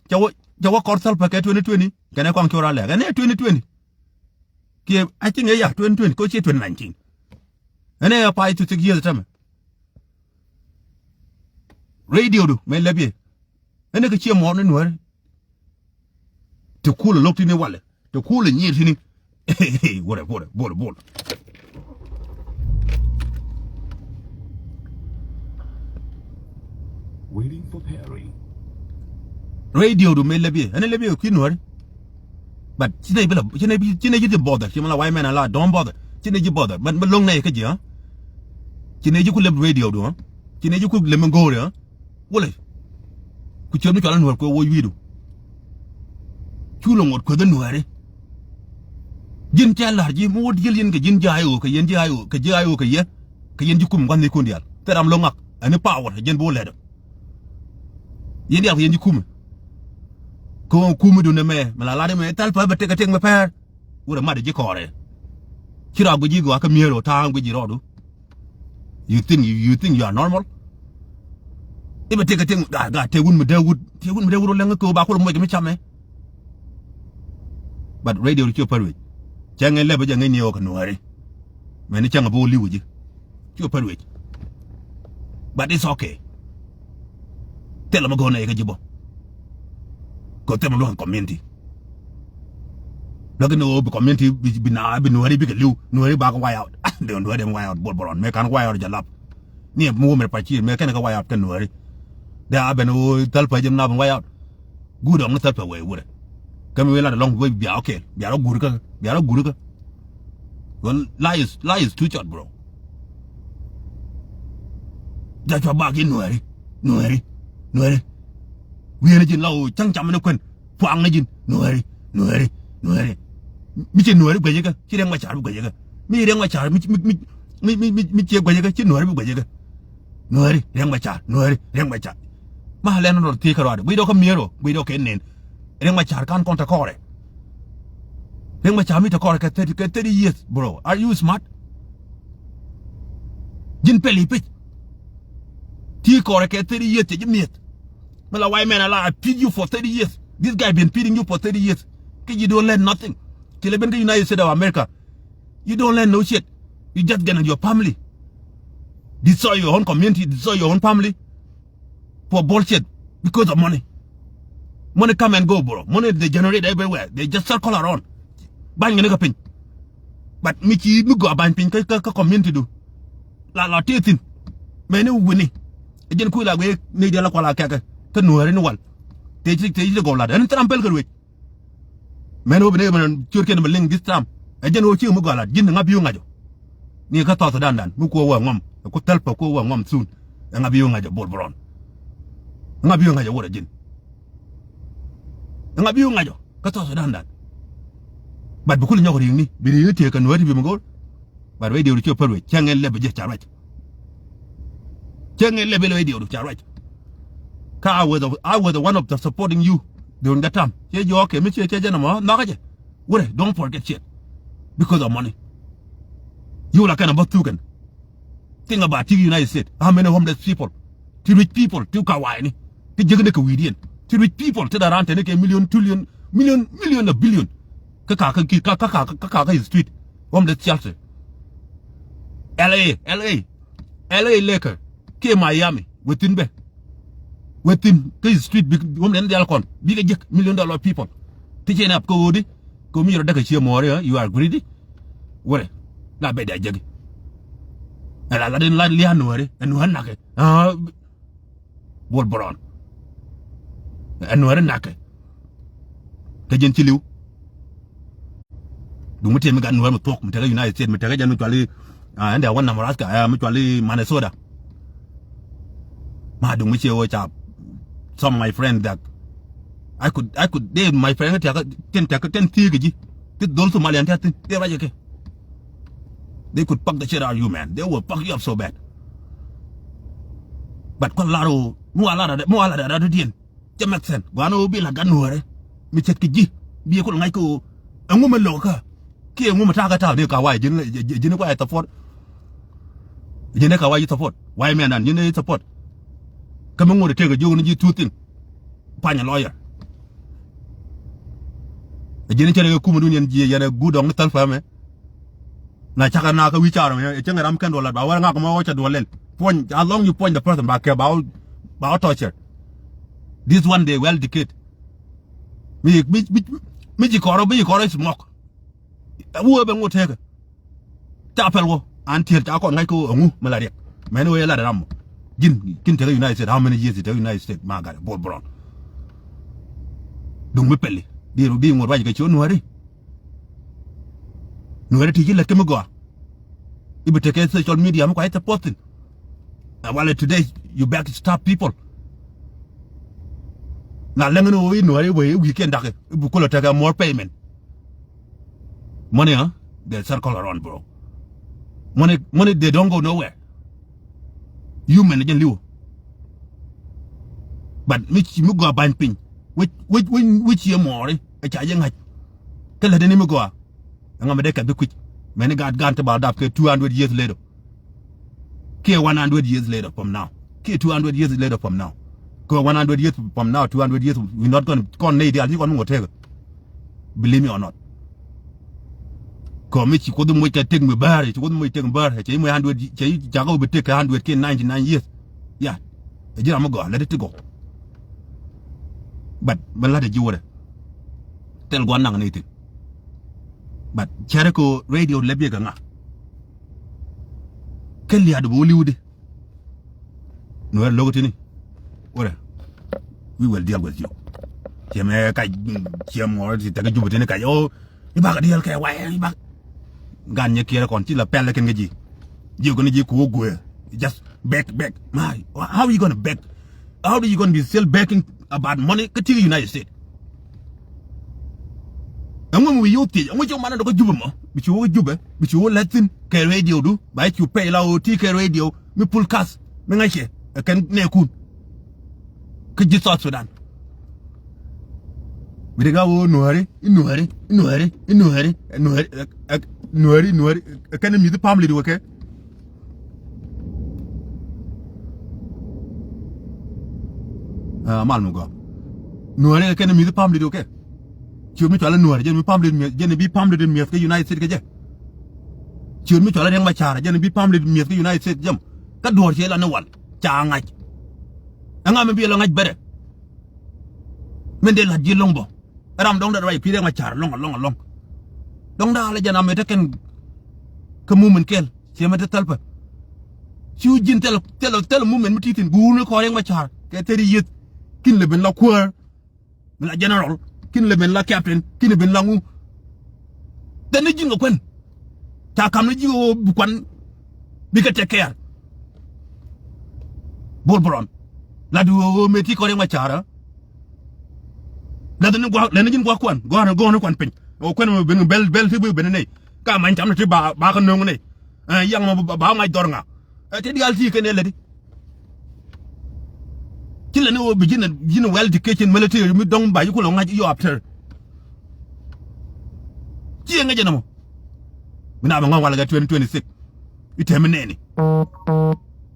ca wä ca wä kɔr Thɛlpä kɛ twenty twenty kɛnɛ kɔaŋ cor a lɛk ɛn ɛ twenty twenty. Kiɛ I think ɛ ya twenty twenty ko ciɛ twenty nineteen. Ɛn ɛ five to six years tämɛ. Radio du mɛ lɛp yɛ. Ɛn ɛ kɛ ciɛ mɔɔr ni Nuääri. Ti kulɛ lo̱k tini walɛ ti kulɛ nyiir tini. Wurɛ wurɛ bol bol. Waiting for Perry. Radio du mɛ lɛp yɛ ɛn lɛp yɛ kui̱ Nuääri. But ci nɛ bi la ci nɛ bi ci nɛ ji̱ ti bother ci ma la white man a la don't bother ci nɛ ji̱ bother but ma lo̱ŋ nɛ yɛ kä ji̱ ha. Ci nɛ ji̱ ku lɛp radio du ha. Ci nɛ ji̱ ku lɛp mɛ go̱o̱ri ha. Wulɛ. Ku ciöt mi cual in Nuäär kuɛ woc wi̱i̱du. Cu lɔ ŋot kueth in Nuääri. Ji̱n cɛ la̱r ji̱ mi wä diël yɛn kɛ ji̱n ji̱ I O kɛ yɛn ji̱ I O kɛ ji̱ I O kɛ yɛ. Kɛ yɛn ji̱ kum gua̱n nhi̱i̱kun diaal thil ram lo̱ŋ ŋak ɛn i̱ power ɛ ji̱n bi wä lɛt ɔ. Yɛn diaal kɛ yɛn ji̱ kumɛ. Kɛ ɣöö kumɛ dun ɛmɛ mɛ la lat ɛmɛ thal päl bɛ tëk ɛ tëk mɛ pɛɛr. Wurɛ mat ɛ ji̱ kɔɔrɛ. Ci rak guic ji̱ gɔaa kä mi̱eer ɔ ta̱a̱ŋ guic ji̱ rɔɔdu. You think you, you think you are normal? I̱ bɛ tëk ɛ tëk gaa gaa tëk wun mi dee wut tëk wun mi dee wut ɔ lɛŋ kä kɛ ɣöö ba kulɛ moc kɛ mi camɛ. But radio ci ɣä pär wec. Cäŋ ɛ lɛpä jɛ ŋäcni ɣä kɛ Nuääri. Mɛni cäŋ ɛ bi wä li̱w ji̱. Ci ɣä pär wec. But it's okay. Thilɛ mi go̱o̱r nɛy kä ji̱ bä. Kɛ thilɛ mi luäŋ community. Luäk ni ɣöö bi community bi bi na bi Nuääri bikɛ li̱w Nuääri bakɛ wipe out. Ah, dee Nuääri dee wipe out bol bol ɔn mëë kan wipe out jɛ lap. Ni ɛ mi wä mɛ pa ciëër mëë kɛn kɛ wipe out kɛ Nuääri. Dee a ben ɣöö thäl pä jɛ mi na ben wipe out. Guut ɔŋ ni thäl pɛ wee wurɛ. Kä mi wee lat ɛlɔ̱ŋ wee bia ɔ kɛɛl bia rɔ guur kä bia rɔ guur kä. Well, life is, life is too short, bro. Ja cua bak ji̱ Nuääri Nuääri Nuääri. Wi̱i̱n ji̱n la ɣöö cäŋ cam ni kuën puaŋ ni ji̱n Nuääri Nuääri Nuääri. Mi ci Nuääri guɛc kä ci Riɛk Macar bi guɛc kä. Mi Riɛk Macar mi mi mi mi mi mi ci guɛc kä ci Nuääri bi guɛc kä. Nuääri Riɛk Macar Nuääri Riɛk Macar. Ma lɛn rɔ thiec kä ruaadɛ guic dɔ kä mier ɔ guic dɔ kɛ nen. Riek Machar kan kɔn te kɔrɛ. Riek Machar mi te kɔrɛ kɛ thirty, kɛ thirty years, bro. Are you smart? Ji̱n pɛl i̱ pec. Ti kɔrɛ kɛ thirty years cɛ ji̱ mi̱eth. Mi la white man ala, I feed you for thirty years. This guy been feeding you for thirty years. Kɛ ji̱ don't learn nothing. Ci lɛ ben kä United States of America. You don't learn no shit. You just get in your family. Destroy your own community, destroy your own family. For bullshit. Because of money. Money come and go, bro. Money they generate everywhere. They just circle around. Bany ŋäni kä piny. But mi ci mi gɔaa bany piny kä, kä, kä community du. La, la tëë thi̱n. Mɛni wini. Ɛ jɛn kui̱ la wee ni diɛl la kual a kɛkɛ. Kä nuääri ni wal. Tëë ci, tëë ci gɔw lat. Ɛn thram pɛl kä ruec. Mɛn ɣöö bi nɛy mɛn ciötkiɛn bi liŋ this time. Ɛ jɛn ɣöö ciek mi gɔaa lat ji̱n ŋa bi wä ŋa̱c ɔ. Ni kä South Sudan dan mi kuɔ wä ŋɔm, ɛ ku thäl pä kuɔ wä ŋɔm soon. Ɛ ŋa bi wä ŋa̱c ɔ Bol Bron. Ɛ ŋa bi wä ŋa̱c ɔ wut ɛ ji̱n. Ɛ ŋa bi wä ŋa̱c ɔ kä South Sudan dan. But bi kul nyɔk ri̱i̱ŋni, bi ri̱i̱ŋni tëë kɛ nuääri bi mi go̱o̱r. But wec diɛw di ciö päl wec, cäŋ ɛn lɛp bi ji̱ ca ruac. Cäŋ ɛn lɛp bi lɛ wec diɛw di ca ruac. Ka I was, a, I was one of the supporting you during that time. Ciɛ jɔɔk kɛ mi ciɛ cɛ jɛn ɛmɔ nhɔakä jɛ. Wurɛ, don't forget shit. Because of money. You la kɛn a bä thuk kɛn. Think about ti United States. How many homeless people? Ti rich people, ti kawaini. Ti jek ni kɛ wi̱i̱diɛn. Ti rich people, ti daran tɛni kɛ million, trillion, million, million a billion. Kä ka, kä, kä, kä, kä, kä, kä, kä street. Homeless shelter. L A, L A. L A Laker. Kɛ Miami. Within bɛ. Within kä street bik, wom nɛn dial kɔn. Bikɛ jek million dollar people. Ti cɛ nap kä ɣöödi. Kɛ mi yɔrɔ däk kɛ cie mɔɔri, you are greedy. Wurɛ. La bɛ dia jek. Ɛ la la den la lia nuɔri. Ɛ nuɔri nakɛ. Ah, Bol Bron. Ɛ nuɔri nakɛ. Kä ji̱n ci li̱w. Duŋ mi tëë mi gat nuɔ̱ɔ̱r mi thuɔ̱k mi tekɛ United States, mi tekɛ jɛn mi cuali, ah, ɛn dee wä Nebraska, ah, mi cuali Minnesota. Ma duŋ mi ciɛ wä ca, some of my friend that I could, I could, they, my friend, tiɛk tin, tiɛk tin thiek ji̱. Ti dhol Somalian tiɛk tin, they ruac kɛ. They could fuck the shit out of you, man. They will fuck you up so bad. But kua lar o, mi wa lar a, mi wa lar a, a, a, a, Cɛ make sense. Gua̱a̱n ɣöö bi la gat nuɔ̱ɔ̱rɛ mi ce̱tkɛ ji̱. Bi kul ŋa̱c kɛ ɣöö ɛŋu mi lo̱kä kiɛ ɛŋu mi ta̱a̱ kä ta̱a̱ ni ka wa̱a̱ ji̱n, ji̱n, ji̱n kuay support. Ji̱n ɛ ka wa̱a̱ ji̱ support. Wa̱a̱ mɛn dan ji̱n ɛ support. Kä mi ŋot ɛ tëëk ɛ jiök ni ji̱ two thing. Pany ɛ lawyer. Ɛ ji̱n cɛ rɛ kɛ kumɛ dun yɛn ji̱ yɛn ɛ guut dɔŋ ni thäl pɛmɛ. Na cakɛ na kä wi̱i̱ carɔ mi cäŋ ram kɛn duɔl lat ba wɛr ŋak mɔ wä cɛ duɔl lɛl. Puɔny, as long you puɔny the person ba kɛ ba wä, ba wä torture. This one day well decade. Mi, mi, mi, mi ji̱ kɔrɔ, mi ji̱ kɔrɔ is mɔk. Ɛ wä bɛ ŋot tekɛ. Ca pɛl wä an tiɛl ca kɔn ŋa̱c kä wä ɛŋu mi la riɛk. Mɛn wä yɛ lat ram mɔ. Ji̱n kin tekɛ United States, how many years tekɛ United States ma gat Bol Bron. Duŋ mi pɛli bi, bi ŋot ruac kɛ ci wä nuääri. Nuɛ̈rɛ ti ci lät kä mi gɔaa. I̱ bi tekɛ social media mi kua i̱ thɛ posting. And while today you back stab people. Na läŋ ni wä i̱ nuɛ̈rɛ i̱ wä i̱ weekend dakä i̱ bi kulɛ tekɛ more payment. Money, huh? They circle around, bro. Money, money, they don't go nowhere. Human jɛn li̱w. But mi ci mi gɔaa ba̱ny piny. Wi̱c, wi̱c, wi̱c, wi̱c ciɛ mɔɔri. Ɛ ca jɛ ŋa̱c. Kä lätdɛ ni mi gɔaa. Ɛŋa mi dee kɛth bi kui̱c. Mɛni gaat gan ti ba dap kɛ two hundred years later. Kiɛ one hundred years later from now. Kiɛ two hundred years later from now. Kɛ one hundred years from now, two hundred years, we not gonna, kɔn nɛy diaal ci kɔn mi ŋot tekɛ. Believe me or not. Kɔ mi ci Kuoth moc kɛ tek mi bäär, ci Kuoth moc tek mi bäär, cɛ i̱ moc hundred, cɛ i̱ cakɔ bi tek kɛ hundred kiɛ ninety nine years. Ya. Ɛ ji̱ ram mi gɔaa, lät i̱ ti gɔw. But bä la̱t ɛ ji̱ wärɛ. Thil gua̱n naŋ ni thi̱n. But cärɛ kɛ radio lɛp yɛ kɛ ŋa. Kä lia̱a̱t bä wä li̱wdi. Nuɛr lo̱k tini. Wärɛ. We will deal with you. Ciɛ mɛ kac, ciɛ mɔɔr ti tekɛ Jubɛ tini kac. Oh, i̱ bakɛ diɛl kɛ wayɛ, i̱ bak. Gan nyɛ kiɛrɛ kɔn ci la pɛl kɛn kɛ ji̱. Ji̱ kɔn ji̱ ku wä guɛ. Just beg, beg. My, how are you gonna beg? How are you gonna be still begging about money? Kä ti United States. Ɛŋu mi wi̱i̱ yo̱o̱ thiec, ɛŋu ci wä manɛ dɔkä Jubɛ mɔ. Bi ci wä Jubɛ, bi ci wä lɛthin kɛ radio du. Ba i̱ cu pɛy la wä ti kɛ radio. Mi pul kath mi ŋa̱cɛ ɛ kɛn nɛɛkun. Kä ji̱ South Sudan. Bi ti ka wä nuääri, inuääri, inuääri, inuääri, nuääri, nuääri, nuääri. Kɛn mi̱th pamili di wä kɛ. Mal mi gɔaa. Nuääri kɛn mi̱th pamili di wä kɛ. Ciöt mi cɔal inuääri jɛn mi pamili mi̱eth, jɛn bi pamili di mi̱eth kɛ United States kɛ jɛ. Ciöt mi cɔal Riɛk Macar jɛn bi pamili di mi̱eth kɛ United States jɛm. Kä duɔ̱ɔ̱r ciɛ la ni wal ca ŋa̱c. Ɛŋa mi bi la ŋa̱c bɛrɛ. Min dee la̱t ji̱ lɔ̱ŋ bä. Ram dɔ̱ŋ dee ruac pi̱i̱r Riɛk Macar lɔ̱ŋ, lɔ̱ŋ, lɔ̱ŋ. Dɔ̱ŋ da̱a̱ lɛ jɛn amɛ te kɛn kä mumin kɛl ciɛ mɛ te thäl pä. Ci wä ji̱n thil, thil, thil mumin mi ti̱i̱ thi̱n guuni kɔn Riɛk Macar kɛ thil yieth. Kin lɛ ben la kuäär. Mi la general, kin lɛ ben la captain, kin lɛ ben la ŋu. Then ni ji̱n kɛ kuän. Ca kam ni ji̱ ɣöö bi kuan bikɛ take care. Bol Bron. La di ɣöö mëë ti kɔn Riɛk Macar. La di ni gua̱a̱k, la ni ji̱n gua̱a̱k kuan. Gua̱a̱k ni, gua̱a̱k ni kuan piny. Ɣöö kuän mɛ ben bɛl, bɛl ti bi ben ni nɛy. Ka many tam ni ti ba, ba kɛ nöŋ nɛy. Ɛ, yaŋ mɛ ba, ba ŋa̱c dhɔr ŋa. Ɛ, ti diaal ti kɛn ɛ lätdi. Ci lɛ ni wä bi ji̱n, ji̱n well education military mi dɔ̱ŋ ba ji̱ kulɛ ŋa̱c yɔ after. Ci ɛ ŋäcɛ nɔmɔ. Mi na bɛ ŋa̱c wal kɛ twenty twenty-six. I̱ tɛm mi nɛɛni.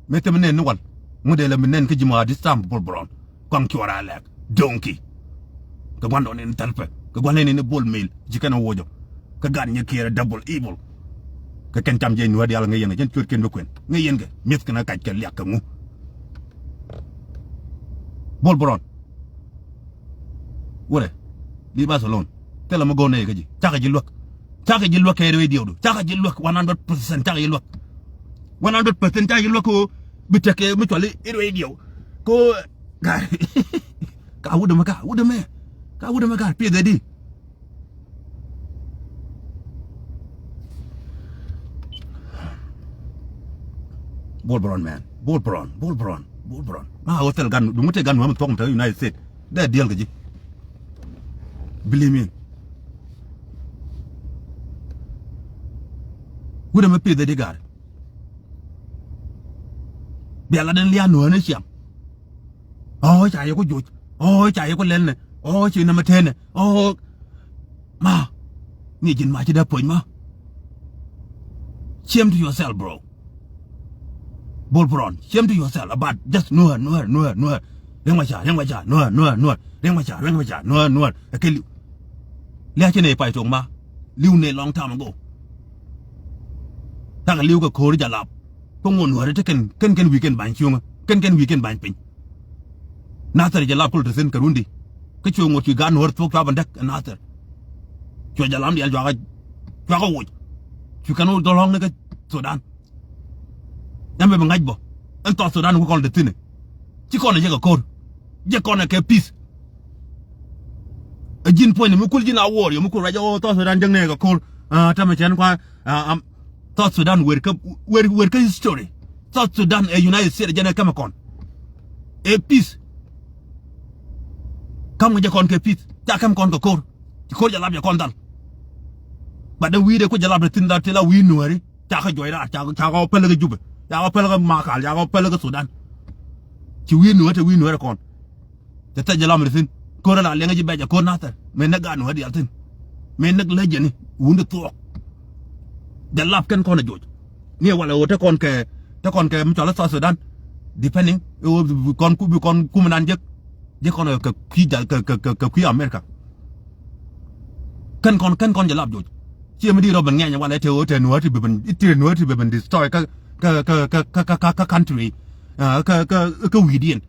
Mi tɛm mi nɛɛni wal. Ŋut dee lɛ mi nɛɛn kä ji̱ mɔ a this time Bol Bron. Kɔaŋ cuɔr a lɛk. Doŋki. Kɛ gua̱n dɔɔni ni thɛl pɛ. Kɛ gua̱n nɛɛni ni Bol Mel. Ji̱ kɛn a woc ɔ. Kä gat nyɛ kiɛɛr a double evil. Kä kɛn cam jɛ nuäär diaal ŋäc yɛn kɛ jɛn ciöt kɛn bi kuɛn. Ŋäc yɛn kɛ mi̱eth kɛn a kac kɛ liak kɛ ŋu. Bol Bron. Wurɛ. Leave us alone. Thilɛ mi go̱o̱r nɛy kä ji̱. Cakɛ ji̱ luäk. Cakɛ ji̱ luäk kɛ radio du. Cakɛ ji̱ luäk one hundred percent cakɛ ji̱ luäk. One hundred percent cakɛ ji̱ luäk ko bi tekɛ mi cuali radio. Ko ka wut ɛmɛ ka wut ɛmɛ. Ka wut ɛmɛ ka pieth ɛ di. Bol Bron, man. Bol Bron, Bol Bron, Bol Bron. Ma hotel gan, duŋ te gan wam thuɔk mi te United States. Dee diɛl kɛ ji̱. Believe me. Wut ɛmɛ pieth ɛ di gaari. Bia la den lia̱a̱ nuäär ni ciam. Ɔ ca yɛ ku joc. Ɔ ca yɛ ku lɛl nɛ. Ɔ ci nɛmɛ teenɛ. Ɔ ma. Ni ji̱n ma ci dee puɔ̱ny ma. Shame to yourself, bro. Bol Bron, shame to yourself about just nuäär, nuäär, nuäär, nuäär. Riɛk Macar, Riɛk Macar, nuäär, nuäär, nuäär. Riɛk Macar, Riɛk Macar, nuäär, nuäär. Ɛ kɛ li̱w. Lia̱a̱ ci nɛ pay tok ma. Li̱w nɛ long time ago. Takɛ li̱w kɛ ko̱o̱r jalap. Kä ŋuɔ̱t nuäärä te kɛn kɛn kɛn wi̱i̱ kɛn ba̱ny cuŋä kɛn kɛn wi̱i̱ kɛn ba̱ny piny. Nathɛr jɛ lap kul te thi̱n kɛ rundi. Kä cuɛ ŋuɔ̱t cuɛ gaat nuäärä thuɔ̱k cua bä däk ɛ Nathɛr. Cuɛ jɛ lam diaal cuakä cuakä woc. Cu kɛn wä dɔlɔ̱ŋ ni kä Thudan. Ɛn bɛ bi ŋa̱c bä ɛn South Sudan wä kɔn te thi̱n. Ci kɔn ɛ jɛ kɛ ko̱r jɛ kɔn ɛ kɛ peace. Ɛ ji̱n puɔ̱nyni mi kul ji̱n a war yɛ mi kul ruac ɛ ɣöö South Sudan jäknɛ kɛ ko̱r. Tämɛ cɛn kua South Sudan wer kä wer wer kä history. South Sudan ɛ United States jɛn ɛ kämɛ kɔn. Ɛ peace. Käm kɛ jɛ kɔn kɛ peace ca käm kɔn kɛ ko̱r. Ci ko̱r jɛ lap jɛ kɔn dhal. Bat dee wi̱i̱dɛ ku jɛ lap dee thi̱n dhal ti la wi̱i̱ nuääri. Ca kä juɔc raar ca kä ca kä päl kä Jubɛ ca kä päl kä Makal ca kä päl kä Sudan. Ci wi̱i̱ nuäär te wi̱i̱ nuäär kɔn. Te thɛc jɛ lam ri thi̱n ko̱r ala liɛŋä ji̱ bɛc ɛ ko̱r Nathɛr mëë näk gaat nuäär diaal thi̱n. Mëë näk läc jɛni wun di thuɔɔk. Jɛ lap kɛn kɔn ɛ joc. Ni ɛ walɛ ɣöö te kɔn kɛ te kɔn kɛ mi cɔal i̱ South Sudan. Depending ɛ ɣöö bi kɔn ku bi kɔn kuminan jek. Jek kɔn kɛ kui̱ jal kɛ kɛ kɛ kui̱ America. Kɛn kɔn kɛn kɔn jɛ lap joc. Ciɛ mi di rɔ ben ŋɛny walɛ te ɣöö te nuäär ti bi ben ti nuäär ti bi ben destroy kä kä kä kä kä kä kä country. Kä kä kä wi̱i̱diɛn.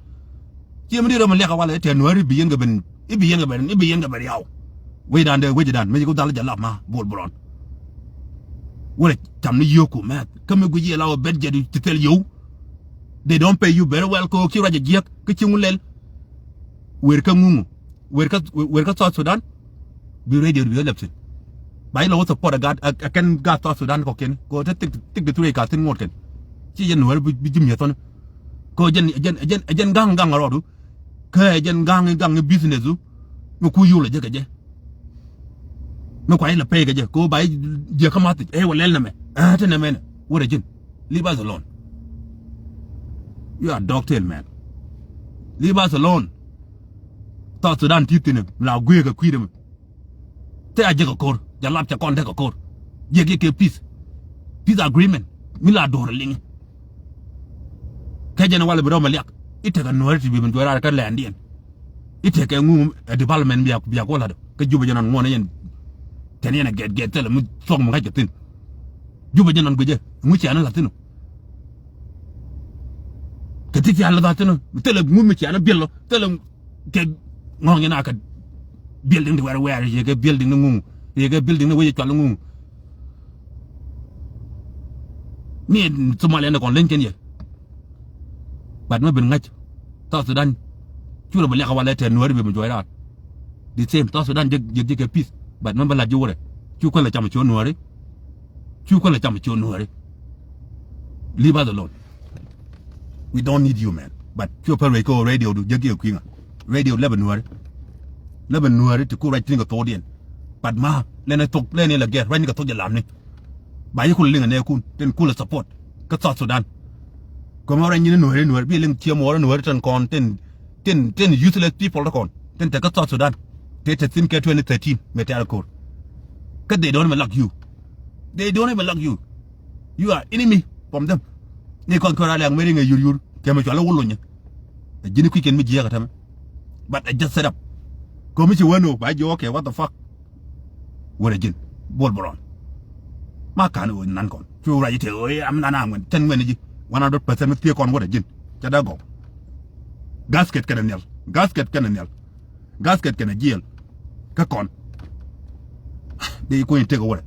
Ciɛ mi di rɔ ben liak walɛ te nuäär i̱ bi yɛn kɛ ben i̱ bi yɛn kɛ ben i̱ bi yɛn kɛ ben riaw. Wecdan dee wecdan mi ci ku dhal jɛ lap ma Bol Bron. Wurɛ cam ni yio̱o̱ku mɛth kä mi guic yɛ la wä bet jɛ ti thil yio̱w. They don't pay you very well kɛ ɣöö ci ruac ɛ jiäk kä ci ŋu lɛl. Wer kä ŋuŋu wer kä wer kä South Sudan. Bi radio bi lɛp thi̱n. Ba ilɛ wä support ɛ gat ɛ kɛn gat South Sudan kɔkiɛn kɛ ɣöö te thik thik di thurɛ ika thi̱n ŋuɔ̱t kɛn. Ci jɛn nuäär bi ji̱ mi̱eth thɔni. Kɛ ɣöö jɛn jɛn jɛn jɛn ga̱ŋ ga̱ŋ rɔɔdu. Kä ɛ jɛn ga̱ŋ ga̱ŋ business du. Mi ku yul ɛ jɛ kɛ jɛ. Mi kua ilɛ pay kɛ jɛ kɛ ɣöö ba jiäkä mathic ɛ wä lɛl nɛmɛ ɛ te nɛmɛnɛ wä rɛ ji̱n. Leave us alone. You are dog tail man. Leave us alone. South Sudan ti thi̱n la guëë kɛ kui̱dɛ mi. Thɛ a jek kɛ ko̱r, jɛ lap cɛ kɔn dek kɛ ko̱r. Jek yɛ kɛ peace. Peace agreement. Mi la do̱r liŋ. Kɛ jɛn walɛ bi rɔm a liak. I̱ tekɛ nuɔ̱ɔ̱ri ti bi mi juɔ̱ɔ̱r raar kä lɛndiɛn. I̱ tekɛ ŋu ɛ development bia, bia kuɔ lat. Kä Jubɛ jɛn ɔn ŋuɔ̱n yɛn. Tɛn yɛn a gɛt gɛt thilɛ mi thuɔk mi ŋa̱c kɛ thi̱n. Jubɛ jɛn ɔn guicɛ ŋu cianä la thi̱n. Kɛ ti cianä la thi̱n. Thilɛ ŋu mi cianä biɛl lɔ. Thilɛ kɛ ŋɔ̱ŋ yɛn a kɛ building ti wɛr wɛr, yɛ kɛ building ni ŋuŋ, yɛ kɛ building ni wec cual ni ŋuŋ. Ni Somalia ni kɔn leny kɛn yɛ. But mɛ ben ŋa̱c South Sudan. Cu rɔ bɛ liak a walɛ tɛ nuɔ̱ɔ̱ri bɛ mi juɔc raar. The same South Sudan jek, jek, jek kɛ peace. But mɛ bɛ lat ji̱ wurɛ. Cu kuäl a cam ci nuɔ̱ɔ̱ri. Cu kuäl a cam ci nuɔ̱ɔ̱ri. Leave us alone. We don't need you, man. But cu pär wec kä radio du jek yɛ kui̱ŋä. Radio lɛ bɛ nuɔ̱ɔ̱ri. Lɛ bɛ nuɔ̱ɔ̱ri ti ku ruac thi̱n kɛ thokdiɛn. But ma lɛn ɛ thok lɛn ɛ lɛ gɛr ruac ni kɛ thok jɛ lamni. Ba yi kul liŋ ɛ nɛɛkun tin kul ɛ support kä South Sudan. Kɔmɛ ruac nyin nuɔ̱ɔ̱ri nuɔ̱ɔ̱ri bi liŋ ciɛ muɔɔr nuɔ̱ɔ̱ri tin kɔn tin tin tin useless people ti kɔn tin te kä South Sudan. Te te thi̱n kɛ twenty thirteen mɛ tɛ̈r ko̱r. Kä they don't even like you. They don't even like you. You are enemy from them. Ni kɔn kɔn a lɛŋ mɛ ri ŋɛ yur yur kɛ mɛ cual wä lunyɛ. Ɛ ji̱n kui̱ kɛn mi jiɛɛk ɛ tämɛ. But I just set up. Komi ci wä no ba jiɔk kɛ what the fuck. Wä rɛ ji̱n bol bɛ rɔn. Ma kan ɣöö nan kɔn cu ruac i̱ tëë ɣöö am nan a ŋuɛn tɛn ŋuɛn i̱ ji̱ one hundred percent mi thiee kɔn wä rɛ ji̱n. Ca dee gɔw. Gasket kɛnɛ nhial. Gasket kɛnɛ nhial. Gasket kɛnɛ jiɛl. Kä kɔn. Dee ji̱ kuny i̱ tëk ɛ wä rɛ.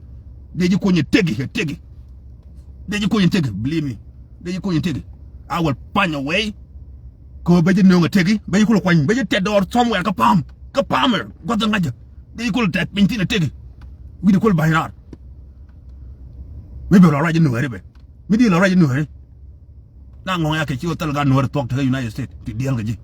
Dee ji̱ kuny i̱ tëk i̱ tëk i̱. Dee ji̱ kuny i̱ tëk i̱ believe me. Dee ji̱ kuny i̱ tëk i̱. I will find a way. Kɛ ɣöö bɛ ji̱ nööŋ ɛ tëk i̱ bɛ ji̱ kulɛ kuany bɛ ji̱ tɛt dɔɔr somewhere kä pa̱a̱m kä pa̱a̱m ɛ gua̱th ɛ ŋa̱cä. Dee ji̱ kulɛ tɛt piny thi̱n ɛ tëk i̱. Wi̱cdɛ kuäl ba̱ny raar. Mi bi lɔ ruac i̱ nuääri bɛ mi di lɔ ruac i̱ nuääri. Na ŋɔ̱ŋ ya kɛ ci ɣä thil gat nuääri thuɔ̱k tekä United States ti diɛl kɛ ji̱.